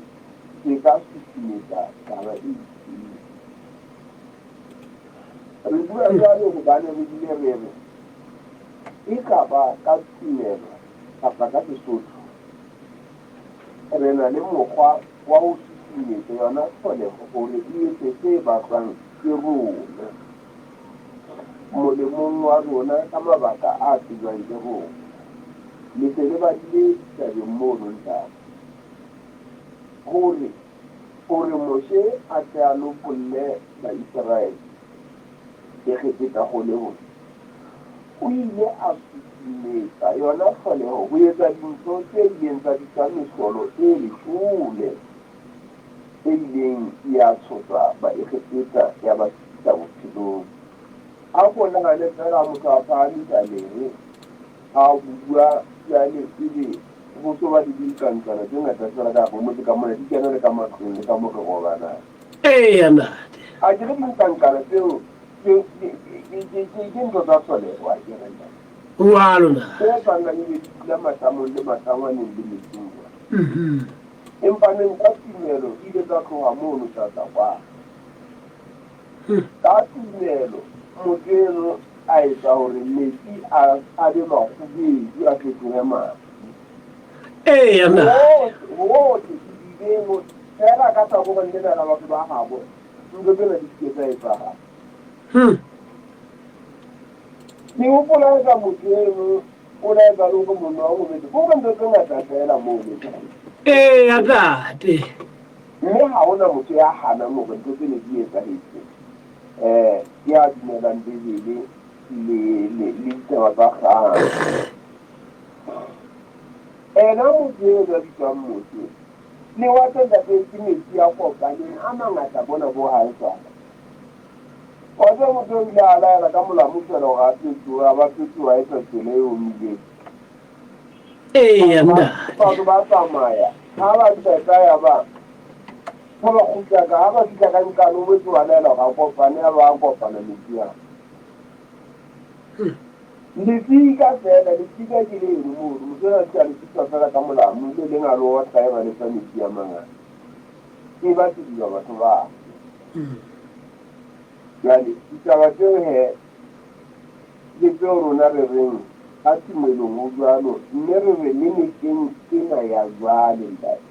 se ka susumetsa taba e itseng. Re bua jwalo hobane re bile re re e ka ba ka tumelo kapa ka Sesotho, re na le mokgwa wa ho susumetsa yona tlholeho hore e etse se batlwang ke rona, molemong wa rona ka mabaka a tsejwang ke rona. Le se le badile ditabeng mono, ntate, hore Hore Moshe a tle a lopolle Baiseraele Egepeta kgolehong, o ile a susumetsa yona tlholeho ho etsa dintho tse ileng tsa bitsa mehlolo e leshome e ileng ya tshosa Baegepeta ya ba sitisa bophelong. A ko nahane feela motho a phahamisa lehe a bua jwale ebe ho so ba le dinqanqana tse ngata fela ka hare motse ka mona di kena le ka matlong le ka mo re robalang. Eya ntate. A ke re dinqanqana tseo ke ntho tsa tlholeho a ke re ntate. Jwalo ntate. Tse tshwanang ebe di dula matamong le matangwaneng le metsing kwa. Empa neng ka tumelo di ile tsa tloha mono tsa tla kwa. Ka tumelo motho eno a etsa hore metsi a a be makgubedu, a fetohe madi. Eya, na. Hohle sedibeng, feela ka hlakoreng lena la batho ba habo, ntho tsena di se ke tsa etsahala. Ke hopola eka motho eno o ne a etsa le hore monna wa mobete, ke hore ntho tse ngata feela mono. Eya, ntate. Mme ha ho na motho ya hanang hore ntho tsena di etsahetse. Eh, ya dumelang Bibele le le le ditaba tsa kgale. Ena motho eo ba bitswang Moshe, lewatle ntate ke metsi a kopaneng a mangata bona bo haesale. Wa tseba motho o ile a laela ka molamu fela hore a fetohe, a ba fetoha a etsa tsela e omileng. Eya, ntate. Batho ba tsamaya, ha ba qeta ya ba Ha ba kgutla ka, ha ba fihla ka nqane, o boetse wa laela hore a kopane, a ba a kopana metsi ao. Lefika feela, lefika ke leno mono, motho enwa a fihla a le supa feela ka molamu, le leng a le otla eba le tswa metsi a mangata. E ba sediba batho ba. Jwale, ditaba tseo he, ke tseo rona re reng ka tumelong ho jwalo, mme re re le mehleng ena ya jwale, ntate.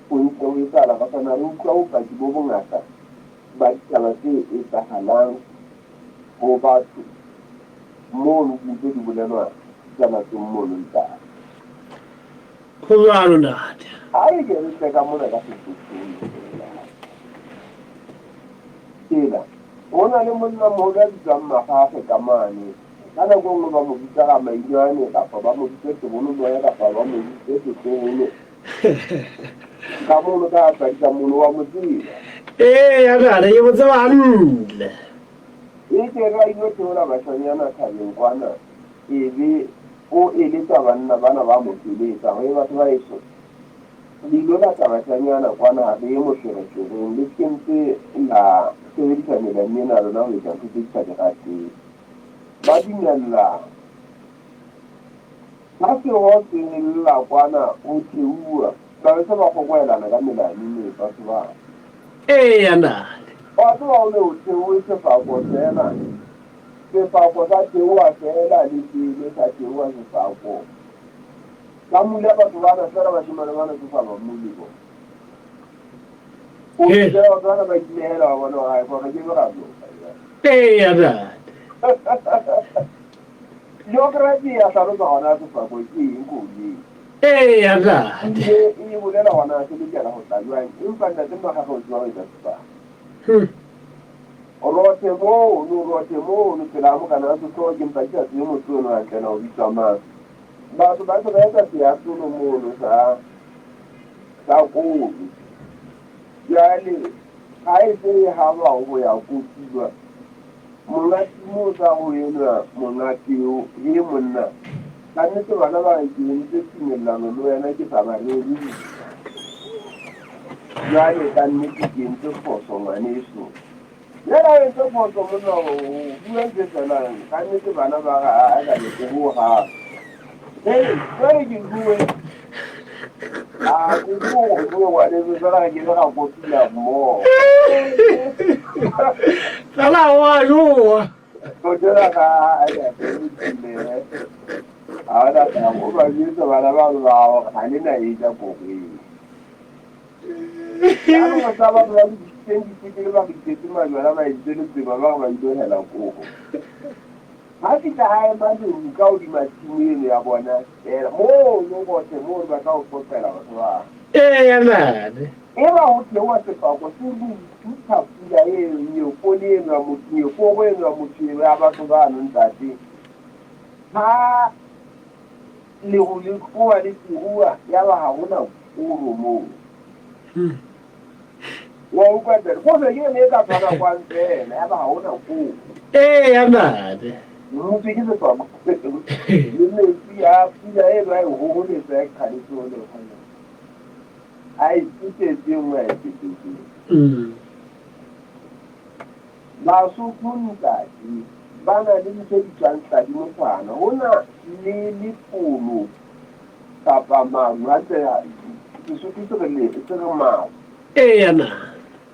Ho ntse ho etsahala ka sona, re utlwa bopaki bo bongata ba ditaba tse etsahalang ho batho mono, dintho di bolelwa ditsamatsong mono, ntate. Ho jwalo, ntate. Ha re ke re tle ka mona ka Sesothong feela. Tsela, ho na le monnamoholo ya bitswang Makgakge ka mane. Ka nako e nngwe ba mo bitsa Ramailwane kapa ba mo bitse Sebolomoya kapa ba mo bitse Setloholo. Ka mono ka tsadi ka mono wa mo tseba. Ee, ntate, ke mo tseba hantle. E ke re a ilo theola bashanyana thabeng kwana, e be o eletsa banna bana ba mo feletsa hore batho ba eso le ilo lata bashanyana kwana ha re ye moferefereng, le se ke ntse la sebedisa melamu ena ya lona ho etsa ntho tse di sa di rateng. Ba dumellana. Ha seho se lla kwana ho theoha, ba be se ba kgokoelana ka melamu me batho ba. Eya, ntate. Wa tseba ho ne ho theohe sefako feela, sefako sa theoha feela le pele sa theoha sefako. Sa mula batho bana feela bashemane bana se sa ba mule bo. O fihlela batho bana ba inehela wa bona hore hai re ke be ra loka. Eya, ntate. Geography ya hlalosa gona sefako ke eng koung. Eya, ntate. Ebile e bolela gona se lokela go tla jwang, empa ntate Makgakga o tseba go etsa sefako. Rothe mono, rothe mono pela morena wa sehlooho ke mpa ke sa tsebe motho ono hantle na o bitswa mang. Batho ba se ba etsa seahlolo mono sa sa koro. Jwale ha e se e haba ho ya kotulwa, Monga tshimo o sa ho enwa monga peo, he monna, kannete bana ba re ke entse tumellano le wena ke sa ba rerisa. Jwale kannete ke entse phoso ngwaneso. Jwale ha o entse phoso monna o bua ntho e tshwanang, kannete bana ba re aa ka leke ho hang. Hei, jwale ke bue. A ke go go ngwaneso fela ga ke le ga kotula mmogo. Fela wa jowa. Kotela ga a ya ke ga ona taba o ba jwetsa bana ba bao ga le na e ja kogeng. Jaanong tsa batho ba lokisitseng ditekele ba re majwala ba entse letsema ba re ba ilo hela koko. Ha fihla ha ema leru ka hodima tshimo eno ya bona fela mono bothe moo re batla ho qoqela batho ba. Eya nane. Eba ho theoha sefako se rutha pula eno eo poone eno ya motho eo koro eno ya motho eo ya batho bano ntate. Ha leru le tloha le tsoruwa yaba ha hona koro moo. Wa utlwa ntate? Koro ke ene e ka tshwana kwang fela yaba ha hona koro. Eya ntate. Mmupi ke sefako le metsi a pula eno a e hoholetsa ya qhaletse ho le hona. A e fetetse e nngwe a e fetetseng. Basotho ntate ba na le ntho e bitswang tladi motshwana. Ho na le lefolo kapa maru hantle Sesotho se re le se re maru. Eya na.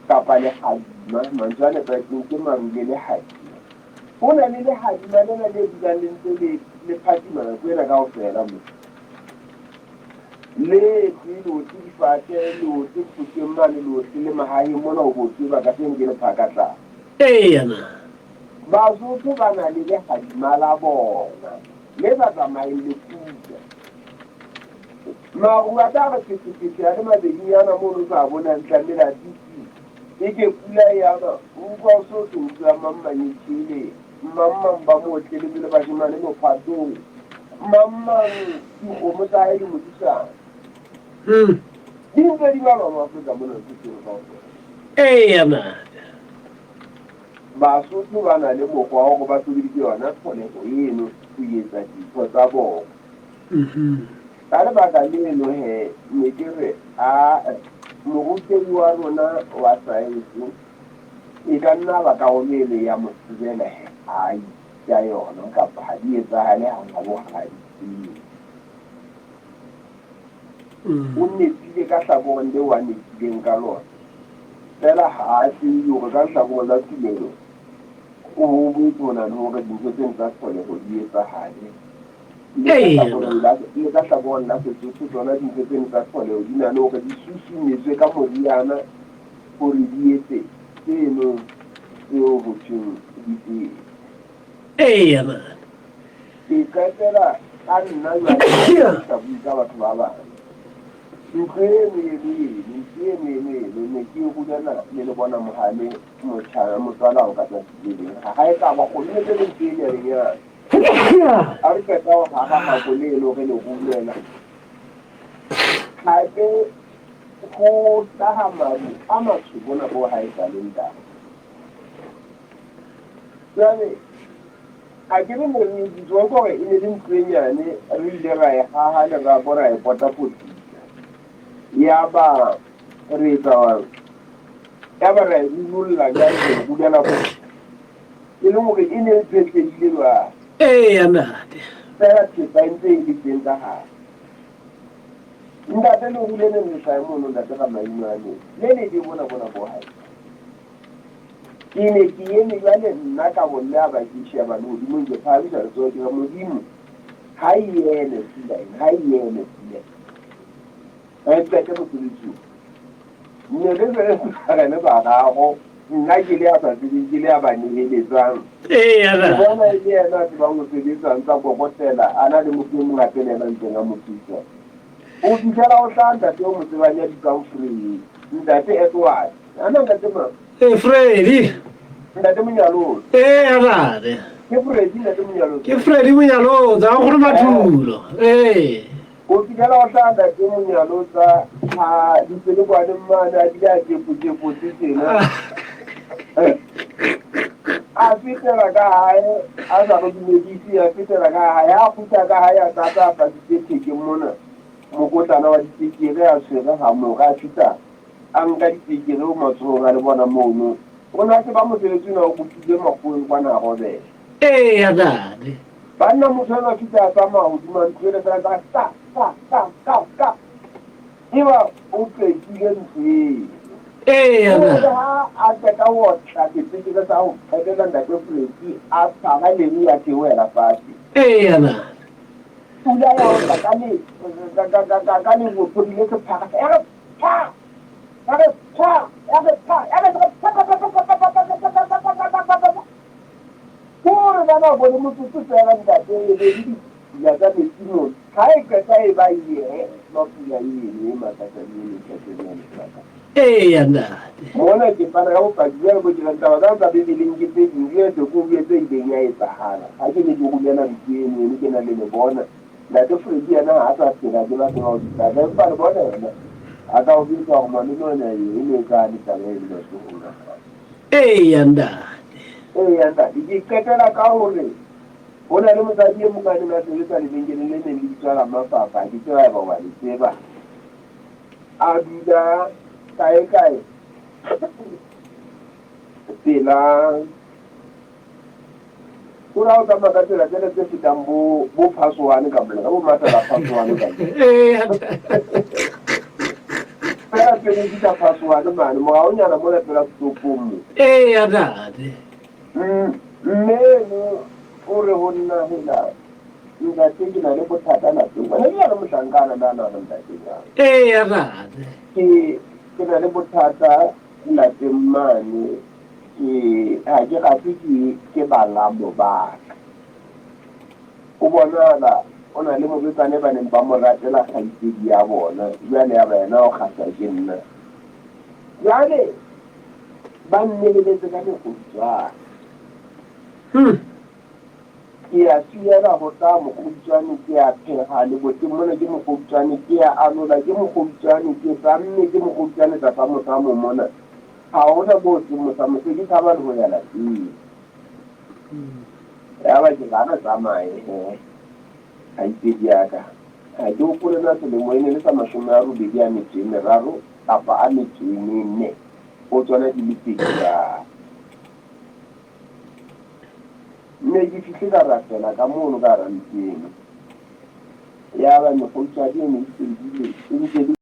Kapa lehadima, mantswe a nepahetseng ke maru le lehadima. Ho na le lehadima lena le dulang le ntse le le phatsima nako ena kaofela mo. Le tle le otle difate, le otle thoteng mane, le otle le mahaheng mona ho bo tseba ka seno ke lephakatlana. Eya na. Basotho ba na le lehadima la bona le sa tsamaeng le kuta. Maru a tla re phethephethe a le mabedinyana mono o sa bonang tlamehile a tutsi. Eke pula e ana, o utlwa o so tlo utlwa mang-mang e tjhele, mang-mang ba mo otleletse le bashemane mophatong, mang-mang dikgomo tsa hae di mo disana. Di ntse di balwa mo Afrika mona ntho tseo kaofela. Eya ntate. Basotho ba na le mokgwa wa hore ba sebedise yona tlholeho eno ho etsa dintho tsa bona. Ka lebaka leno he, ne ke re, aa, morutehi wa rona wa saense e ka nna ba karolo eno ya mo tsebela he ha a itja yona kapa ha di etsahale habo ha di tsebe. O nepile ka hlakoreng leo a nepileng ka lona. Feela ha a tsebe hore ka lehlakoreng la tumelo ho boetse ho na le hore dintho tseno tsa tlholeho di etsahale. Le ka hlakoreng la Sesotho tsona dintho tseno tsa tlholeho di na le hore di susumetswe ka moriana hore di etse tseno tseo ho thweng di teng. Eya man. Ke qetela ka nna jwale ke sa bue ka batho ba bang. Ntho eno eno eno, ntho eno eno eno ne ke e rulana le le bona mohale motjha motswala wa ka tsatsi le leng. Ha e ka ba kgomo e le ntho e nyanenyana. Ha re qeta ho haha hako leno re le rulela. Hape ho hlaha maru a matsho bona bo ha e sa le ntate. Jwale ha ke re ne re bitsoa ke hore e ne le ntlo e nyane re ile ra e haha lerako ra e potapotisa. Yaba re etsa yaba ra e rulolla jwale re e rulela e leng hore e ne e phetlehile jwale. Eya ntate. Fela thepa e ntse e le teng ka hare. Ntate leru le leng le hlahe mono ntate Ramainwane le lebe bona bona bo hae. Ke ne ke eme jwale nna ka bomme a ba ke sheba lehodimong ke phahamisa letsoho ke re Modimo ha e eme pula ena ha e eme pula ena. Re qete mosebetsi o. Ne re se re le bararo nna ke le ya sa tsebeng ke le ya ba neheletsang. Eya Ke bona e le yena a tsebang ho sebetsa ntsa kokotela a na le motho e mong hape le yena ntseng a mo thusa. Ho fihlela ho hlaha ntate o mo tsebang ya bitswang Freddy, ntate Edward. Ana ntate mang? Ee Freddy. Ntate Monyalotsa. Ee ntate. Ke Freddy ntate Monyalotsa. Ke Freddy Monyalotsa, nkgono Mathulo. Ee. Ho fihlela ho hlaha ntate Monyalotsa ha dipelekwane mane a bile a tjepotjepotse tjena. A fetela ka hae a sa re dumedise, a fetela ka hae. Ha a kgutla ka hae a tlatsa a pasitse thekeng mona mokotlana wa dipekere a tshwere hamora a fihla a nka dipekere o matsohong a le bona mono. O ne a tseba mosebetsi ona o kgutlile makgoweng kwana a robela. Eya ntate. Banna motho enwa a fihla a tsamaya hodima ntlo ele fela tsa ka ka ka ka ka. Eba o qetile ntho eno. Eya Jwale na. ha a qeta ho otla sepetlele sa ho qetela Ntate Freki a tshwara lere ya theohela fatshe. Eya na. Pula ya otla ka le ka ka ka ka ka lerothodi le sephara ya re pha! Ya re pha! Ya re pha! Ya re pha pha pha pha pha pha pha pha pha pha pha pha pha pha pha. Ke hore bana bone motsotso feela ntate e be le dipula tsa metsi mono. Ha e qeta e ba ye ma pula eno e makatsang eno ntatenyane wa ka. Eya ntate. Mona ke fana ka bopaki jwale bo tjena taba tsa tsa Bibeleng ke tse ding jwale se ko bue tse ileng ya etsahala ha ke ne ke romela ntho eno eno ke na le le bona ntate Freddy yena ha a sa phela ke batho ba o ditaba empa le bona yena a ka o jwetsa hore malome ona e ne e tsane taba eno matsohong a hao. Eya ntate. Eya ntate, ke qetela ka hore ho na le mosadi e mong a neng a sebetsa lebenkeleng le neng le bitswa la Mafapha, ha ke tsebe haeba wa le tseba. A dula kae kae pela o ra o tsamaya ka tsela tsele tse fetang bo bo Phasoane ka mona, ka bo Matala Phasoane ka mona. Eya ntate. Fela pele fihla Phasoane mane, moraonyana mona pela setopong mo. Eya ntate. Mme eno o re ho nna, Hela, ntate, ke na le bothata lapeng. Ngwana ke le mohlankana na na ntate jwang. Eya ntate. Ke ke na le bothata lapeng mane. Ke ha ke ratwe ke ke balamo ba ka. O bonahala o na le morwetsana ba neng ba mo ratela kgaitsedi ya bona. Jwale ya ba yena o kgahlwa ke nna. Jwale ba nneleletse ka mekgodutswane. Ke a fiela ho tla mokgodutswane, ke a pheha leboteng mona ke mokgodutswane, ke a alola ke mokgodutswane, ke samme ke mokgodutswane tlasa mosamo mona. Ha hona moo seng mosamo, se ke tshaba le ho ya lapeng. Yaba ke re ha re tsamaye he, kgaitsedi ya ka. Ha ke hopole na selemo e ne le sa 83 kapa a metso e mene, ho tsona di le pedi na. Mme ke fihle ka rapela ka mono ka hara ntlo eno. Yaba mekgodutswane eno e fedile, e ntse le.